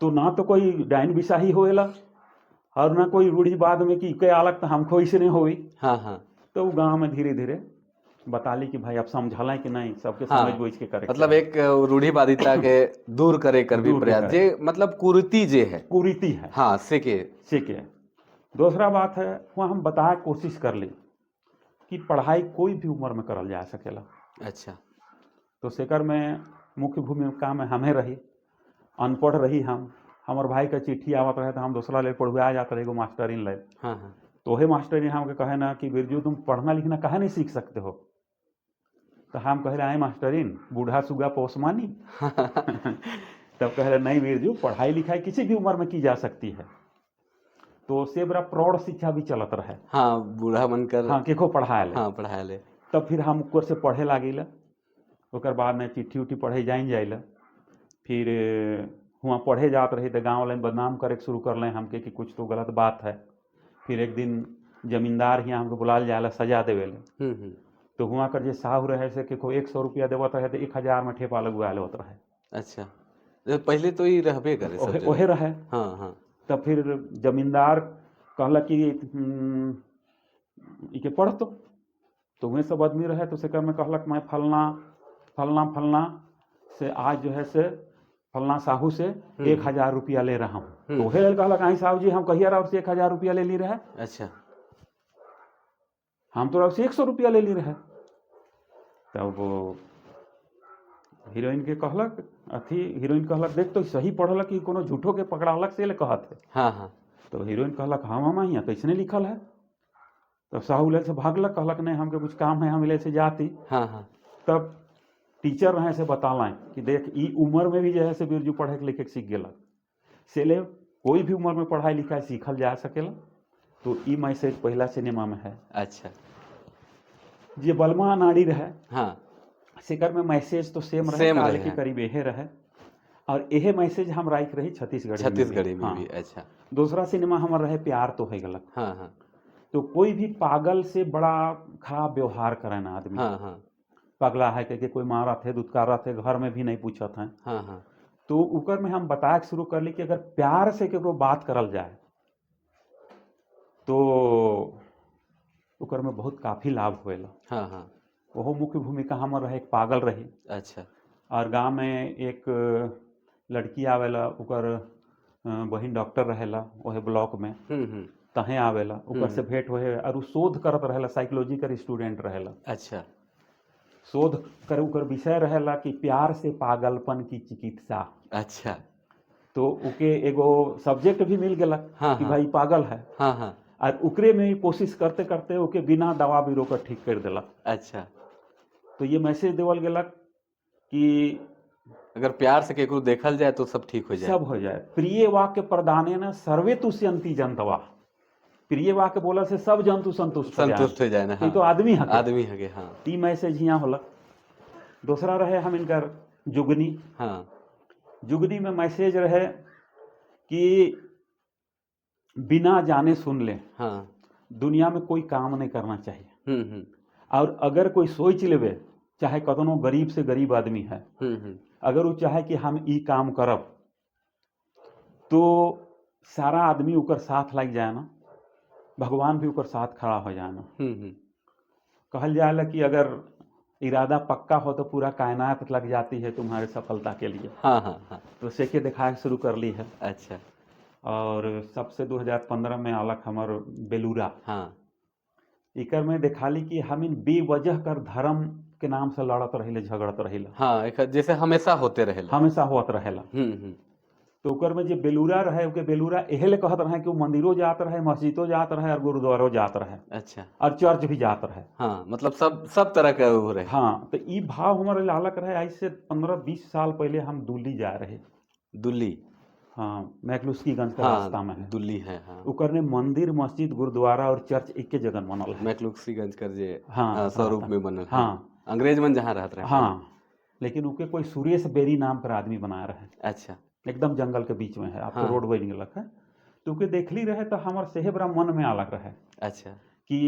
तो ना तो कोई डाइन बिसाही होएला और ना कोई रूढ़ी बाद में कि के आलक तो हमको ऐसे नहीं होई। हाँ हाँ तो वो गांव में धीरे धीरे बताली कि भाई, अब समझल कि नहीं, सबके समझ बुझ के करे। मतलब एक रूढ़िवादिता के दूर करे कर भी दूर प्रयास करे। जे मतलब कुरीति जे है। कुरीति है। हाँ, से के। ठीक है। दूसरा बात है, वहाँ हम बताए कोशिश कर ली कि पढ़ाई कोई भी उम्र में करल जा सकेला। तो सेकर में मुख्य भूमिका में हमें रही, अनपढ़ रही हम। हमर भाई का चिट्ठी आवत रहे तो हम दूसरा ले पढ़ुआ जात रहे एगो मास्टरिन ले। हाँ हाँ तो वही मास्टरिन हमके कहे ना कि बिरजू, तुम पढ़ना लिखना काहे नहीं सीख सकते हो? तो हम कहे, आए मास्टरिन, बूढ़ा सुगा पोसमानी। तब कह रहे, नहीं बिरजू, पढ़ाई लिखाई किसी भी उम्र में की जा सकती है। तो से बड़ा प्रौढ़ शिक्षा भी चलत रहे। हाँ, बूढ़ा मन कर। हाँ, केको पढ़ाए ले। हाँ, पढ़ाए ले। तब फिर हम ऊपर से पढ़े लागिला। ओकर बाद में चिट्ठी उट्ठी पढ़े जाइन जाइला। फिर हुआं पढ़े जात रही तो गाँव वाले बदनाम करे के शुरू कर लें हमके कि कुछ तो गलत बात है। फिर एक दिन जमींदार हियाँ हमके बुलाल जाला सजा देवे ले। हम्म हम्म तो हुआं कर जे साहू रहे से केको 100 रुपया देवत रहे तो 1000 में ठेपा लगवा लेवत रहे। अच्छा, जब पहले तो ये रहबे करे सब ओहे जगह। ओहे रहे। हाँ हाँ तब फिर जमींदार कहलक कि इके पढ़। तो वह सब आदमी रहे, तो सेकर में कहलक, मैं फलना फलना फलना से आज जो है से फलना साहू से 1000 रुपया ले रहा हूँ। तो वही लेल कहलक, आई साहू जी, हम कहिया राव से 1000 रुपया ले ली रहे? हम तो राव से 100 रुपया ले ली रहे। तब वो हीरोइन के कहलक, अथी हीरोइन कहलक, देख तो सही पढ़लक कि कोनो झूठो के पकड़ालक से ले कहत है। हाँ हाँ तो हीरोइन कहलक, हाँ मामा, यहाँ कैसने लिखल है। तब साहू ले से भागलक, कहलक, नहीं, हमके कुछ काम है, हम ले से जाती। हाँ हाँ तब टीचर रहे से बतालाए कि देख, ई उम्र में भी जो है से बिरजू पढ़े के लिखे के सीख गेलक, से ले कोई भी उम्र में पढ़ाई लिखाई सीखल जा सकेला। तो ई मैसेज पहला सिनेमा में है। जे बलमा अनाड़ी रहे, सेकर में मैसेज तो सेम रहे। सेम काल रहे, के करीब एहे रहे और एहे मैसेज हम राख रही छत्तीसगढ़ी में भी। छत्तीसगढ़ी में भी, अच्छा। दूसरा सिनेमा हमर रहे प्यार तो है गलत। हाँ हाँ तो कोई भी पागल से बड़ा खराब व्यवहार करे ना आदमी, हाँ हाँ पगला है कह के कोई मारत है, दुत्कारत है, घर में भी नहीं पूछत है। हाँ हाँ तो उकर में हम बताए के शुरू कर ली कि अगर प्यार से केकरो बात करल जाए तो ओकर में बहुत काफ़ी लाभ होएला। हाँ हाँ ओहो मुख्य भूमिका हमर रहे, एक पागल रही। और गांव में एक लड़की आवेला, ओकर बहिन डॉक्टर रहेला ओहे ब्लॉक में, हम्म हम्म तहें आवेला, ओकर से भेंट होए और उ शोध करत रहेला, साइकोलॉजी कर स्टूडेंट रहेला। शोध कर उकर विषय रहेला कि प्यार से पागलपन की चिकित्सा। तो उके एगो सब्जेक्ट भी मिल गेलक कि भाई पागल है। हाँ हाँ और उकरे में ही कोशिश करते करते ओके बिना दवा बीरो कर ठीक कर देलक। तो ये मैसेज देवल गेलक कि अगर प्यार से केकरो देखल जाए तो सब ठीक हो जाए। सब हो जाए। प्रिय वाक्य प्रदाने न सर्वे तुष्यंती जंतवा। प्रिय वाक्य बोला से सब जंतु संतुष्ट हो जाए। संतुष्ट हो जाए ना। ई तो आदमी हके। आदमी हके, हाँ। ती मैसेज हियाँ होला। दूसरा रहे हम इनकर जुगनी। जुगनी में मैसेज रहे कि बिना जाने सुन ले, दुनिया में कोई काम नहीं करना चाहिए हम्म हम्म और अगर कोई सोच लेवे, चाहे कतनो गरीब से गरीब आदमी है, हम्म हम्म अगर वो चाहे कि हम ई काम करब तो सारा आदमी ओकर साथ लग जाए ना, भगवान भी ओकर साथ खड़ा हो जाए ना। हम्म हम्म कहल जाला कि अगर इरादा पक्का हो तो पूरा कायनात लग जाती है तुम्हारे सफलता के लिए। हाँ हाँ हाँ तो सेके दिखा के शुरू कर ली है। और सबसे 2015 में आलक हमर बेलूरा। इकर में दिखाली कि हम इन बेवजह कर धर्म के नाम से लड़त रहिले, झगड़त रहिले। हाँ, एक जैसे हमेशा होते रहेला। हमेशा होत रहेला। हम्म हम्म तो ओकर में जे बेलूरा रहे, ओके बेलूरा एहे ले कहत रहे कि वो मंदिरो जात रहे, मस्जिदो जात रहे और गुरुद्वारो जात रहे और चर्च भी जात रहे। हाँ, मतलब सब सब तरह का वो रहे। हाँ, तो ई भाव हमारे लालक रहे। आज से 15-20 साल पहले हम दुल्ली जा रहे। दुल्ली। हाँ, मैकलुस्कीगंज का हाँ, रास्ता में है। दुल्ली है, हाँ। ओकर ने मंदिर, मस्जिद, गुरुद्वारा और चर्च इक्के जगह बनल है। मैकलुस्कीगंज कर जे हाँ, स्वरूप रास्ता। में बनल है। हाँ। अंग्रेज मन जहाँ रहत रहे। हाँ, लेकिन उके कोई सुरेश बेरी नाम कर आदमी बनाए रहे। एकदम जंगल के बीच में है, आपको रोड बन गलक है। तो उके देखली रहे तो हमार सेहे बड़ा मन में आलक रहे कि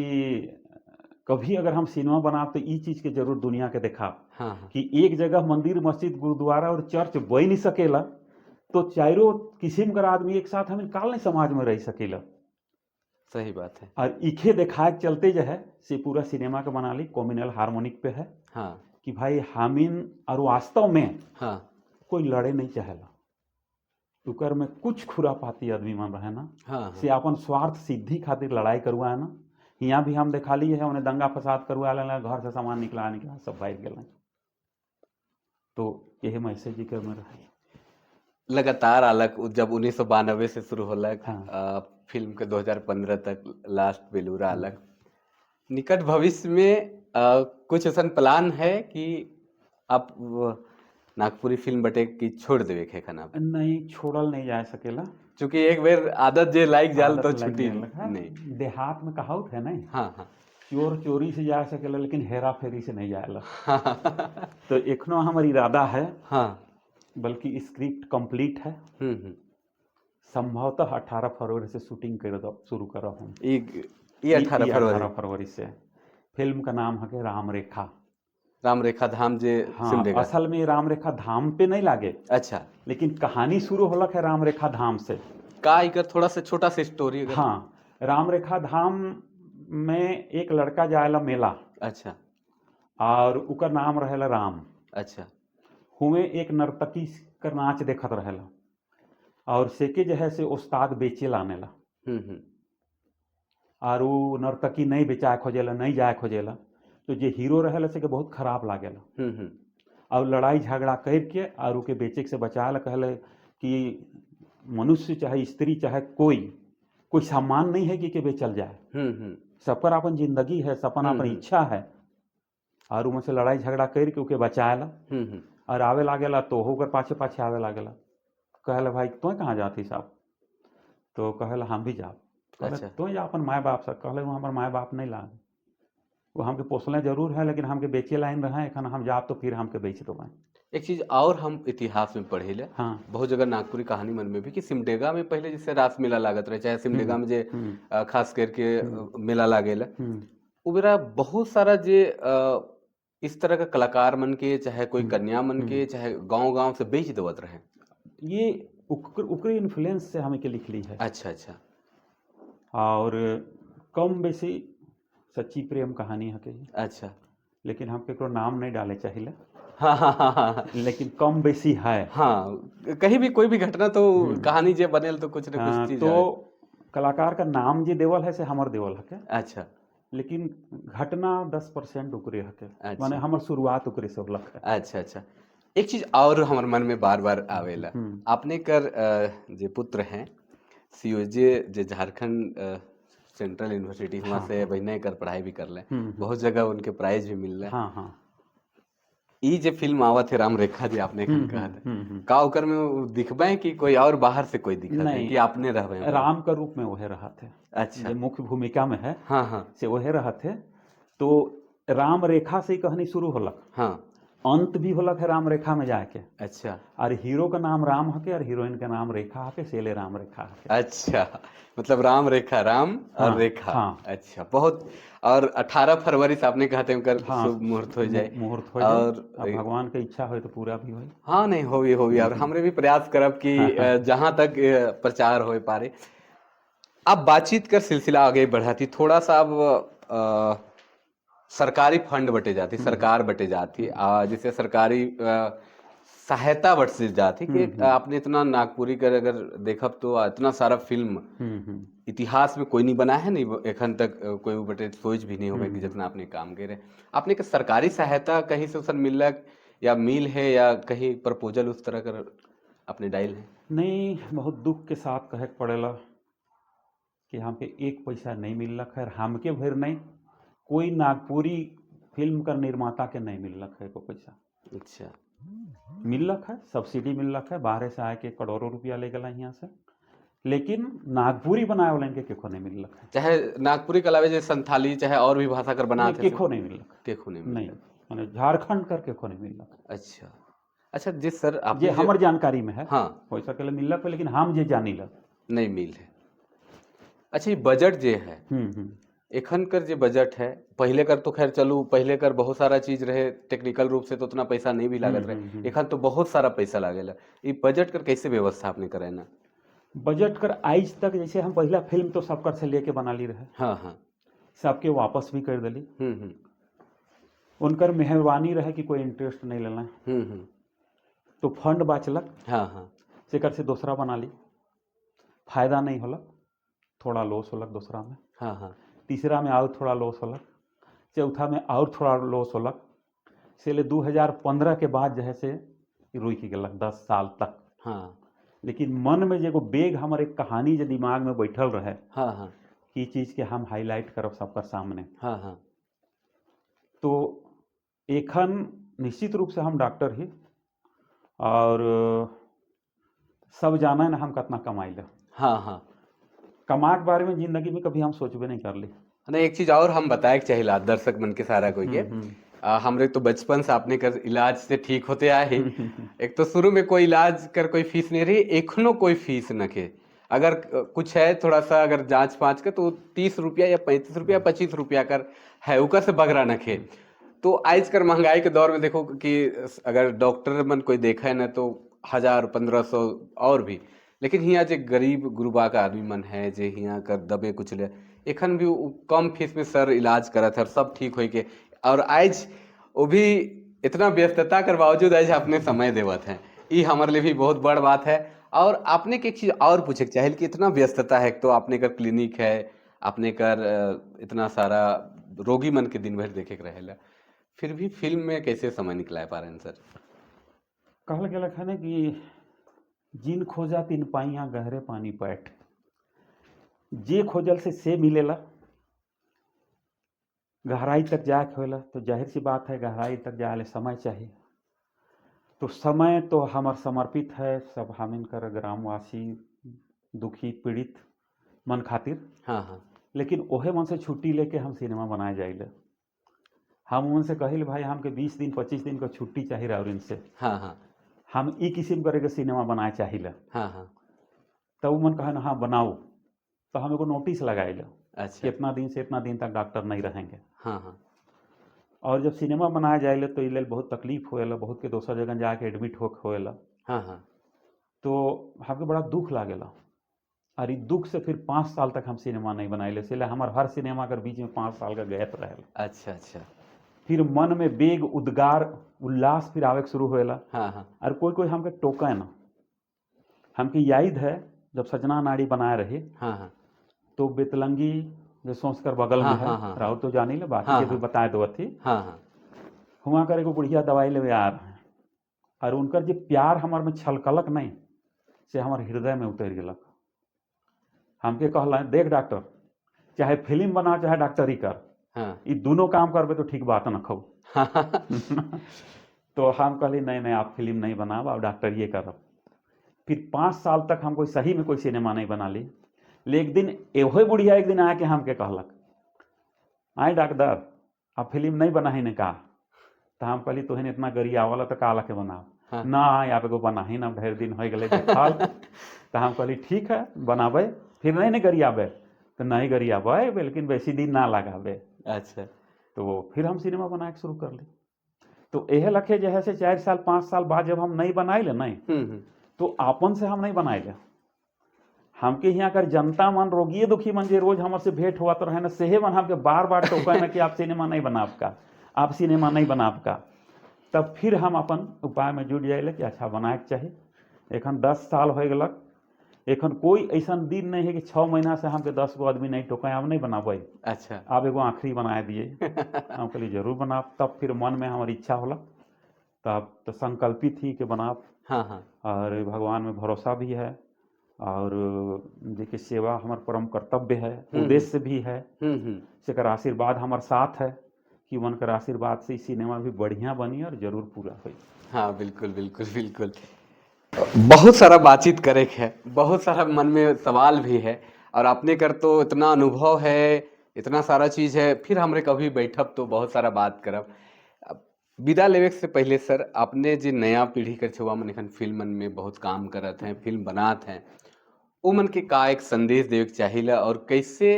कभी अगर हम सिनेमा बनाब तो ई चीज के जरूर दुनिया के देखाब हाँ हाँ कि एक जगह मंदिर, मस्जिद, गुरुद्वारा और चर्च बन नहीं सकेला तो चारों किस्म कर आदमी एक साथ हम काल नहीं समाज में रह सकेला। सही बात है। और इखे दिखाए के चलते जो है से पूरा सिनेमा के बना ली, कॉम्युनल हारमोनिक पे है कि भाई हामिन और वास्तव में कोई लड़े नहीं चाहेला, उकर में कुछ खुरापाती आदमी मन रहे ना, से अपन स्वार्थ सिद्धि खातिर लड़ाई करवाए ना। यहाँ भी हम देखा लिए है, उन्हें दंगा फसाद करवा लेना, घर से सामान निकला निकला सब भाग गए। तो यही मैसेज जी के में रहे। लगातार आलक जब 1992 से शुरू होलक, फिल्म के 2015 तक लास्ट बेलूरा आलक। निकट भविष्य में कुछ ऐसा प्लान है कि आप वो नागपुरी फिल्म बटे की छोड़ देवे के खाना? नहीं, छोड़ल नहीं जा सकेला, चूंकि एक बेर आदत जे लाइक जाल आदत तो लग छुट्टी गेल है। नहीं। देहात में कहावत है नहीं, हाँ हाँ चोर चोरी से जा सकेला लेकिन हेरा फेरी से नहीं जाएला। तो एखनो हमार इरादा है, बल्कि स्क्रिप्ट कंप्लीट है, संभवतः 18 फरवरी से शूटिंग कर दो, शुरू करब हम। ई 18 फरवरी। 18 फरवरी से। फिल्म का नाम है के रामरेखा। रामरेखा धाम जे हाँ, सिमडेगा। असल में रामरेखा धाम पे नहीं लागे। लेकिन कहानी शुरू होलक है रामरेखा धाम से। का इकर थोड़ा सा छोटा सा स्टोरी अगर? हाँ, रामरेखा धाम में एक लड़का जाएला मेला। और उकर नाम रहेला राम। हुए एक नर्तकी कर नाच देखत रहेला और सेके जो है से उस्ताद बेचे लानेला। और वो नर्तकी नहीं बेचाए खोजेला, नहीं जाए खोजेला, तो जे हीरो रहेला से के बहुत खराब लागेला। और लड़ाई झगड़ा करके और उके बेचे से बचाला, कहले कि मनुष्य चाहे स्त्री चाहे कोई, कोई सामान नहीं है कि के बेचल जाए। सबकर अपन जिंदगी है, सबन अपन इच्छा है। और उमें से लड़ाई झगड़ा करके उके बचाएला। और आवे लागेला तो होकर पाछे पाछे आवे लागेला, कहले भाई तुम कहाँ जाती साहब? तो कहला हम भी जाब। कहले, तुम जा अपन माए बाप से। कहले वो हमार माए बाप नहीं लागे, वो हमके पोसले जरूर है लेकिन हमके बेचे लाइन रहे, एखन हम जाब तो फिर हमके बेच दो। एक चीज और हम इतिहास में पढ़े ले, बहुत जगह नागपुरी कहानी मन में भी कि सिमडेगा में पहले जैसे रास मेला लागत रहे, चाहे सिमडेगा में जे खास करके मेला लागेला, उ बेरा बहुत सारा जे इस तरह का कलाकार मन के, चाहे कोई कन्या मन के, चाहे गांव-गांव से बेच देवत रहे। ये उकरे इन्फ्लुएंस से हमें के लिख ली है। अच्छा अच्छा। और कम बेसी सच्ची प्रेम कहानी है के। लेकिन हम केकरो नाम नहीं डाले चाहिए। हाँ, हाँ, हाँ, हाँ। लेकिन कम बेसी है। हाँ, कहीं भी कोई भी घटना तो कहानी जे बनेल तो कुछ न कुछ चीज तो है। कलाकार का नाम जे देवल है से हमर देवल है के। लेकिन घटना 10% उकरे है के। माने हमर शुरुआत उकरे से होलक है। अच्छा अच्छा। एक चीज और हमर मन में बार बार आवेला, आपने कर जे पुत्र हैं सीओजे जे झारखंड सेंट्रल यूनिवर्सिटी वहाँ से बहने कर पढ़ाई भी कर ले, बहुत जगह उनके प्राइज भी मिल रहे। हाँ हाँ। ई जे फिल्म आवत है रामरेखा जी आपने कहा था, का ओकर में वो दिखबे कि कोई और बाहर से कोई दिखत है नहीं। कि आपने रहबे? राम का रूप में वह रहा थे। जो मुख्य भूमिका में है, से वह रहा थे। तो राम रेखा से ही कहानी शुरू होलक। अंत भी होलक है राम रेखा में जाके। और हीरो का नाम राम हके और हीरोइन का नाम रेखा हके, सेले राम रेखा हके। अच्छा, मतलब राम रेखा, राम और रेखा। अच्छा, बहुत। और 18 फरवरी से आपने कहते हैं कर शुभ मुहूर्त हो जाए। मुहूर्त हो जाए। और अब भगवान की इच्छा हो तो पूरा भी हो। हाँ, नहीं, होवी, होवी। और हमरे भी प्रयास करब कि, जहाँ तक प्रचार हो पारे। अब बातचीत कर सिलसिला आगे बढ़ाती, थोड़ा सा अब सरकारी फंड बटे जाती, सरकार बटे जाती, जैसे सरकारी सहायता बट से जाती कि आपने इतना नागपुरी कर अगर देखब तो इतना सारा फिल्म इतिहास में कोई नहीं बना है, नहीं एखन तक कोई बटे सोच भी नहीं होगा कि जितना आपने काम करे। आपने के सरकारी सहायता कहीं से उसन मिलक या मिल है या कहीं प्रपोजल उस तरह कर आपने डायल है? नहीं, बहुत दुख के साथ कहे पड़ेला कि हमके एक पैसा नहीं मिलक है, हमके भर नहीं, कोई नागपुरी फिल्म का निर्माता के नहीं मिलक है को पैसा। मिललक है, सब्सिडी मिललक है, बाहर से आए के करोड़ों रुपया ले गला यहाँ से, लेकिन नागपुरी बनाए वाला इनके केखो नहीं मिललक है। चाहे नागपुरी के अलावे जैसे संथाली चाहे और भी भाषा कर बनाते नहीं, केखो नहीं मिललक। केखो नहीं नहीं, मिललक। माने झारखंड कर केखो नहीं मिललक। अच्छा अच्छा जी सर, आप जे हमर जानकारी में है। हाँ, हो सकेला मिललक है, लेकिन हम जे जानी ला नहीं मिल है। अच्छा, ये बजट जे है, एखन कर जे बजट है, पहले कर तो खैर चलू, पहले कर बहुत सारा चीज रहे, टेक्निकल रूप से तो उतना पैसा नहीं भी लागत रहे, एखन तो बहुत सारा पैसा लागेला। ये बजट कर कैसे व्यवस्था आपने करे ना? बजट कर आज तक जैसे हम पहला फिल्म तो सबकर से लेके बना ली रहे। हाँ हाँ। सबके वापस भी कर दिली। उनकर मेहरबानी रहे कि कोई इंटरेस्ट नहीं लेना, तो फंड बाचलक। हाँ हाँ। सेकर से दूसरा बना ली, फायदा नहीं होलक, थोड़ा लॉस होलक दूसरा में। हाँ हाँ। तीसरा में और थोड़ा लॉस होलक, चौथा में और थोड़ा लॉस होलक, से ले 2015 के बाद जो है से रुक गलक 10 साल तक। लेकिन मन में जे एगो बेग हमर एक कहानी जे दिमाग में बैठल रहे हाँ हाँ कि चीज़ के हम हाईलाइट करब सबकर सामने। हाँ हाँ। तो एखन निश्चित रूप से हम डॉक्टर ही और सब जाना ना हम कितना कमाई ला। हाँ हाँ। कमा के बारे में जिंदगी में कभी हम सोचबे नहीं कर ली। नहीं, एक चीज और हम बताए के चाहिए दर्शक मन के सारा कोई के, हमरे तो बचपन से आपने कर इलाज से ठीक होते आए ही। एक तो शुरू में कोई इलाज कर कोई फीस नहीं रही, एखनो कोई फीस न के, अगर कुछ है थोड़ा सा अगर जांच पाँच के तो 30 रुपया या 35 रुपया 25 रुपया कर है, उकर से बगरा न खे। तो आज कर महंगाई के दौर में देखो कि अगर डॉक्टर मन कोई देखा है ना तो 1000 1500 और भी, लेकिन हियाँ जे गरीब गुरबा का आदमी मन है जे हियाँ कर दबे कुचले, एखन भी उ कम फीस में सर इलाज करत है और सब ठीक होई के, और आज वो भी इतना व्यस्तता कर बावजूद आज अपने समय देवत हैं, ये हमारे लिए भी बहुत बड़ बात है। और आपने के एक चीज़ और पूछे के चाहे कि इतना व्यस्तता है, तो आपने कर क्लिनिक है, आपने कर इतना सारा रोगी मन के दिन भर देखे के रहेला, फिर भी फिल्म में कैसे समय निकला पा रहे हैं सर? कहल गेलक है ना कि जिन खोजा तिन पाइया गहरे पानी पैठ, जे खोजल से मिलेला, गहराई तक जाके होला तो जाहिर सी बात है गहराई तक जाए ले समय चाहिए, तो समय तो हमार समर्पित है सब हमिन कर ग्रामवासी दुखी पीड़ित मन खातिर। हाँ हाँ। लेकिन ओहे मन से छुट्टी लेके हम सिनेमा बनाए जाइले, हम उनसे कहिल भाई हमके 20 दिन 25 दिन का छुट्टी चाहिए राउरिन से। हाँ हाँ। हम ई किस्म करे के सिनेमा बनाए चाहिए। हाँ हाँ। तब मन कहा ना हाँ बनाओ, तो हम एगो नोटिस लगाइल। अच्छा। इतना दिन से इतना दिन तक डॉक्टर नहीं रहेंगे। हाँ हाँ। और जब सिनेमा बनाए जाइले तो ई लेल बहुत तकलीफ होएला, बहुत के दोसर जगह जाके एडमिट हो होएला। हाँ हाँ। तो हमके बड़ा दुख लागेला और ई दुख से फिर 5 साल तक हम सिनेमा नहीं बनाइले, इसलिए हमार हर सिनेमा कर बीच में 5 साल का गैप रहेला। अच्छा अच्छा। फिर मन में बेग उद्गार उल्लास फिर आवे के शुरू होएला। हाँ हाँ। और कोई कोई हमके टोका ना, हमके याद है जब सजना नाड़ी बनाए रही। हाँ हाँ। तो बेतलंगी जो सोच कर बगल में हाँ, है, हाँ, हाँ। राउत तो जानी ले, बाकी हाँ, के भी हाँ। बताए दो थी। हाँ हाँ। हुआ कर एगो बुढ़िया दवाई लेवे आ रहे हैं और उनकर जो प्यार हमार में छलकलक नहीं से हमार हृदय में उतर गलक। हमके कहला देख डॉक्टर, चाहे फिल्म बना चाहे डॉक्टरी कर, हाँ। ये दोनों काम करबे तो ठीक बात न खो। तो हम कहली नहीं नहीं आप फिल्म नहीं बनाब, आप डॉक्टरिए करब। फिर 5 साल तक हम कोई सही में कोई सिनेमा नहीं बना ली। एक दिन एहो बुढ़िया एक दिन आके हमके कहलक, आए डॉक्टर आप फिल्म नहीं बनाही ने का? तो हम कहली तोहन इतना गरिया आवला तो काला के बनाओ। हाँ। ना आप एगो बनाही ना, ढेर दिन हो गए देखल। तो हम कहली ठीक है बनाबे, फिर नहीं ने गरियाबे, तो नहीं गरियाबे लेकिन बेसी दिन ना लगाबे। अच्छा। तो फिर हम सिनेमा बनाए के शुरू कर ली। तो एहे लखे जो है से 4 साल 5 साल बाद जब हम नहीं बनाए ले नहीं, तो आपन से हम नहीं बनाए ले, हमके यहाँ कर जनता मन रोगिए दुखी मन जे रोज हमर से भेंट हुआ तो रहे ना, सेहे मन हमके बार बार टोका ना कि आप सिनेमा नहीं बनाब का, आप सिनेमा नहीं बनाब का। तब फिर हम अपन उपाय में जुट जाइले कि अच्छा बनाए के चाही। एखन 10 साल हो गलक, एखन कोई ऐसा दिन नहीं है कि 6 महीना से हमके 10 गो आदमी नहीं टोका आप नहीं बनाबे। अच्छा। आप एगो आखिरी बनाए दिए, हम कहली जरूर बनाब। तब फिर मन में हमारी इच्छा होला, तब तो संकल्पित ही कि बनाब। हाँ हाँ। और भगवान में भरोसा भी है और देखिए सेवा हमार परम कर्तव्य है, उद्देश्य भी है, सेकर आशीर्वाद हमार साथ है कि उनकर आशीर्वाद से ई सिनेमा भी बढ़िया बनी और जरूर पूरा होई। हाँ, बिल्कुल बिल्कुल बिल्कुल। बहुत सारा बातचीत करे के है, बहुत सारा मन में सवाल भी है और अपने कर तो इतना अनुभव है, इतना सारा चीज है, फिर हमरे कभी बैठब तो बहुत सारा बात करब। अब विदा लेवे से पहले सर, आपने जे नया पीढ़ी कर छुआ मन एखन फिल्म मन में बहुत काम करत हैं, फिल्म बनात हैं, ओ मन के का एक संदेश देवे के चाहिला और कैसे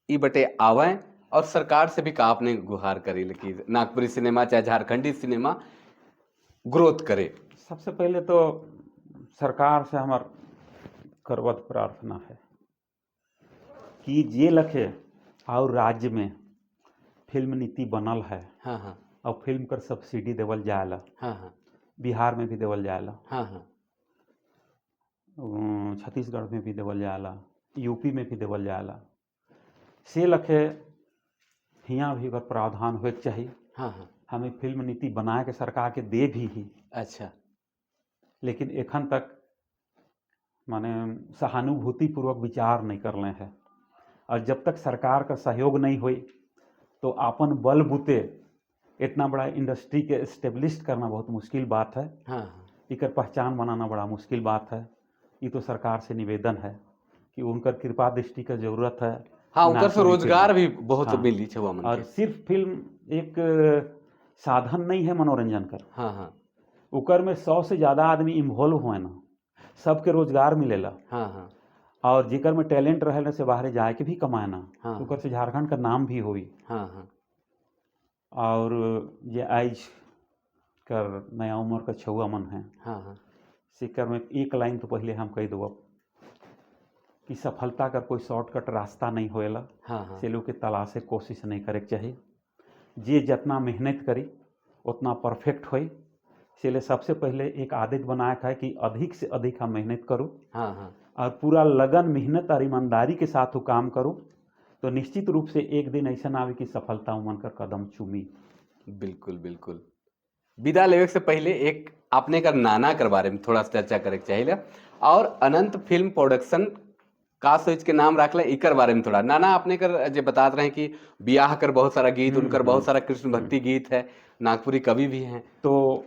ई बटे आवें और सरकार से भी का आपने गुहार करी कि नागपुरी सिनेमा चाहे झारखंडी सिनेमा ग्रोथ करे? सबसे पहले तो सरकार से हमार करबद्ध प्रार्थना है कि जे लखे और राज्य में फिल्म नीति बनल है हाँ हाँ और फिल्म कर सब्सिडी देवल जाएला, हाँ हाँ बिहार में भी देवल जाएला, हाँ हाँ छत्तीसगढ़ में भी देवल जाला, यूपी में भी देवल जाला, से लखे हियाँ भी एकर प्रावधान होए के चाही। हाँ हाँ हमें फिल्म नीति बना के सरकार के दे भी ही, लेकिन एखन तक माने सहानुभूति पूर्वक विचार नहीं कर रहे हैं और जब तक सरकार का सहयोग नहीं होई तो आपन बल बूते इतना बड़ा इंडस्ट्री के एस्टेब्लिश करना बहुत मुश्किल बात है। हाँ हाँ इकर पहचान बनाना बड़ा मुश्किल बात है। ये तो सरकार से निवेदन है कि उनकर कृपा दृष्टि का जरूरत है। हाँ, उनकर से नागपुरी रोजगार फिल्म। भी बहुत मिली छुआ मन और के। सिर्फ फिल्म एक साधन नहीं है मनोरंजन कर, हाँ हाँ उकर में 100 से ज़्यादा आदमी इन्वॉल्व हुए ना, सबके रोजगार मिलेला हाँ हाँ और जेकर में टैलेंट रहे से बाहर जाए के भी कमाए ना, उकर से झारखंड का नाम भी होई। हाँ हाँ और ये आज कर नया उम्र का छुआ मन है, हाँ हाँ सिकर में एक लाइन तो पहले हम कह दो कि सफलता का कोई शॉर्टकट रास्ता नहीं होएला। हाँ हाँ से लोग के तलाशे कोशिश नहीं करे के चाहिए। जे जितना मेहनत करी उतना परफेक्ट होई। इसलिए सबसे पहले एक आदत बनाए के है कि अधिक से अधिक हम मेहनत करूँ हाँ हाँ और पूरा लगन, मेहनत और ईमानदारी के साथ वो काम करूँ तो निश्चित रूप से एक दिन ऐसा ना आवे कि सफलता उमन कर कदम चूमी। बिल्कुल बिल्कुल। विदा लेवे से पहले एक आपने कर नाना कर बारे में थोड़ा सा चर्चा करे के चाहिए और अनंत फिल्म प्रोडक्शन का सोच के नाम रखले इकर बारे में थोड़ा। नाना आपने कर जे बतात रहे कि बियाह कर बहुत सारा गीत, उनकर बहुत सारा कृष्ण भक्ति गीत है, नागपुरी कवि भी हैं। तो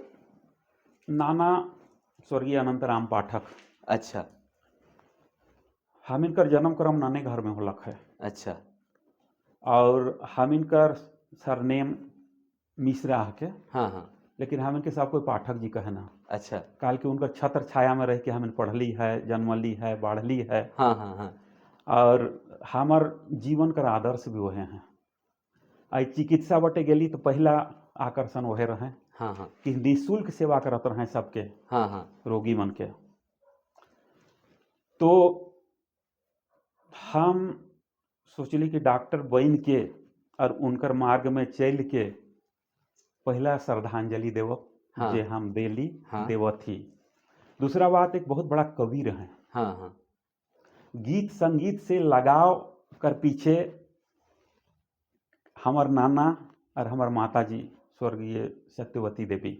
नाना स्वर्गीय अनंत राम पाठक। हम इनकर जन्म क्रम नाने घर में होलक है। और हम इनकर सरनेम मिश्रा के, हाँ हाँ लेकिन हम इनके सब कोई पाठक जी कहे ना। काल के उनका छत्र छाया में रह के हम पढ़ली है, जन्मली है, बाढ़ली है। हाँ हाँ हाँ और हमार जीवन का आदर्श भी वह हैं। आई चिकित्सा बटे गेली तो पहला आकर्षण वह रहे हाँ हाँ कि निःशुल्क सेवा करत रहे सबके, हाँ हाँ रोगी मन के। तो हम सोचली कि डॉक्टर बन के और उनकर मार्ग में चल के पहला श्रद्धांजलि देव, जे हम देली, देवत ही। दूसरा बात, एक बहुत बड़ा कवि रहे। हाँ हाँ गीत संगीत से लगाव कर पीछे हमार नाना और हमार माता जी स्वर्गीय सत्यवती देवी,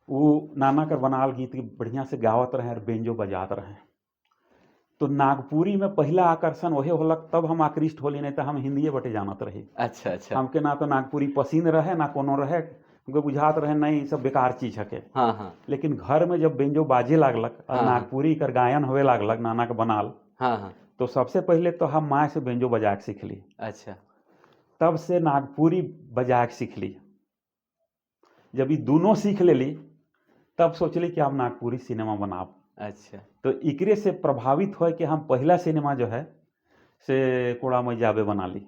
वो नाना कर बनाल गीत बढ़िया से गावत रहे और बेंजो बजात रहे। तो नागपुरी में पहला आकर्षण वही होलक, तब हम आकृष्ट होली, नहीं तो हम हिंदीए बटे जानत रही। अच्छा अच्छा। हमके ना तो नागपुरी पसंद रहे ना कोनो रहे, हमके बुझात रहे नहीं सब बेकार चीज हके। हाँ हाँ लेकिन घर में जब बेंजो बाजे लागलक और नागपुरी कर गायन होवे लागलक नाना के बनाल, हाँ हाँ तो सबसे पहले तो हम माँ से बेंजो बजा के सीखली। तब से नागपुरी बजा के सीखली। जब ये दोनों सीख लेली तब सोचली कि हम नागपुरी सिनेमा बनाब। तो इकरे से प्रभावित होए कि हम पहला सिनेमा जो है से कोड़ा में जाबे बना ली।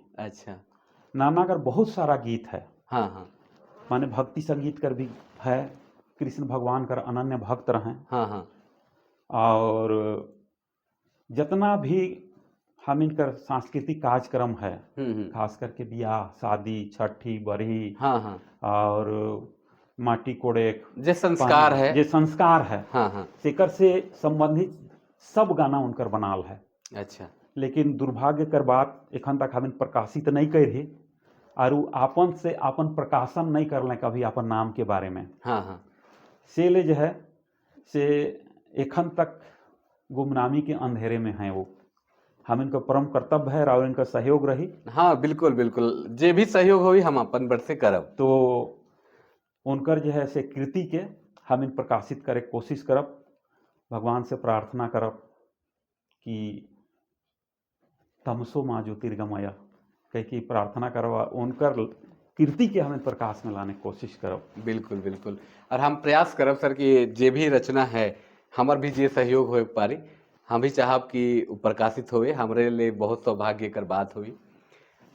नाना कर बहुत सारा गीत है। हाँ हाँ माने भक्ति संगीत कर भी है, कृष्ण भगवान कर अनन्य भक्त रहे। हाँ हाँ और जितना भी हम इनकर सांस्कृतिक कार्यक्रम है, खास करके ब्याह शादी छठी बरही, हाँ हाँ और माटी कोड़े जे संस्कार है, जे संस्कार है, हाँ हाँ सेकर से संबंधित सब गाना उनकर बनाल है। लेकिन दुर्भाग्य कर बात एखन तक हम प्रकाशित नहीं कर ही और उ आपन से आपन प्रकाशन नहीं कर लें कभी अपन नाम के बारे में। हाँ हाँ से ले जो है से एखन तक गुमनामी के अंधेरे में हैं वो। हम इनका परम कर्तव्य है और इनका सहयोग रही। हाँ, बिल्कुल बिल्कुल, जे भी सहयोग होई हम अपन बर से करब। तो उनकर जो है से कृति के हम इन प्रकाशित करे के कोशिश करब। भगवान से प्रार्थना करब कि तमसो माँ ज्योतिर्गमय कह के प्रार्थना करब, उनकर कृति के हमें प्रकाश में लाने की कोशिश करब। बिल्कुल बिल्कुल, और हम प्रयास करब सर कि जे भी रचना है, हमर भी जे सहयोग होए पारी, हम भी चाहब कि उ प्रकाशित होए। हमरे लिए बहुत सौभाग्य कर बात हुई।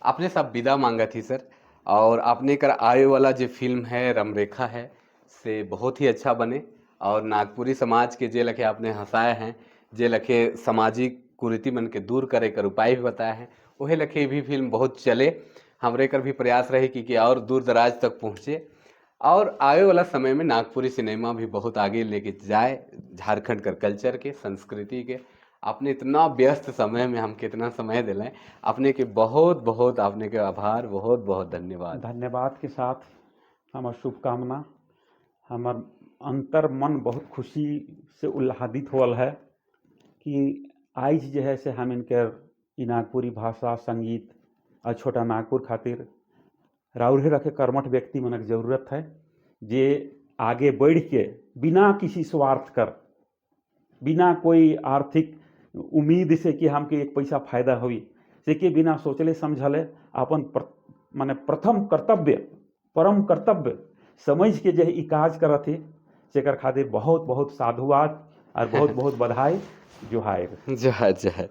अपने सब विदा मांगत ही सर, और अपने कर आए वाला जो फिल्म है रमरेखा है, से बहुत ही अच्छा बने और नागपुरी समाज के जे लखे आपने हंसाए हैं, जे लखे सामाजिक कुरीति मन के दूर करे कर उपाय भी बताए हैं, वही लखे भी फिल्म बहुत चले। हमरे कर भी प्रयास रहे कि और दूर दराज तक पहुँचे और आए वाला समय में नागपुरी सिनेमा भी बहुत आगे लेके जाए झारखंड कर कल्चर के, संस्कृति के। आपने इतना व्यस्त समय में हमके इतना समय दिलाए, अपने के बहुत बहुत आपने के आभार, बहुत बहुत धन्यवाद। धन्यवाद के साथ हमार शुभकामना। हमार अंतर मन बहुत खुशी से उल्लादित होल है कि आज जो है से हम इनकर ई नागपुरी भाषा, संगीत और छोटा नागपुर खातिर राउरे रखे कर्मठ व्यक्ति मनक जरूरत है, जे आगे बढ़ के बिना किसी स्वार्थ कर, बिना कोई आर्थिक उम्मीद से कि हमके एक पैसा फायदा हुई से के बिना सोचले समझले अपन माने प्रथम कर्तव्य, परम कर्तव्य समझ के जे ई काज करत ही, सेकर खातिर बहुत बहुत साधुवाद और बहुत बहुत बधाई। जोहार। जोहार जोहार।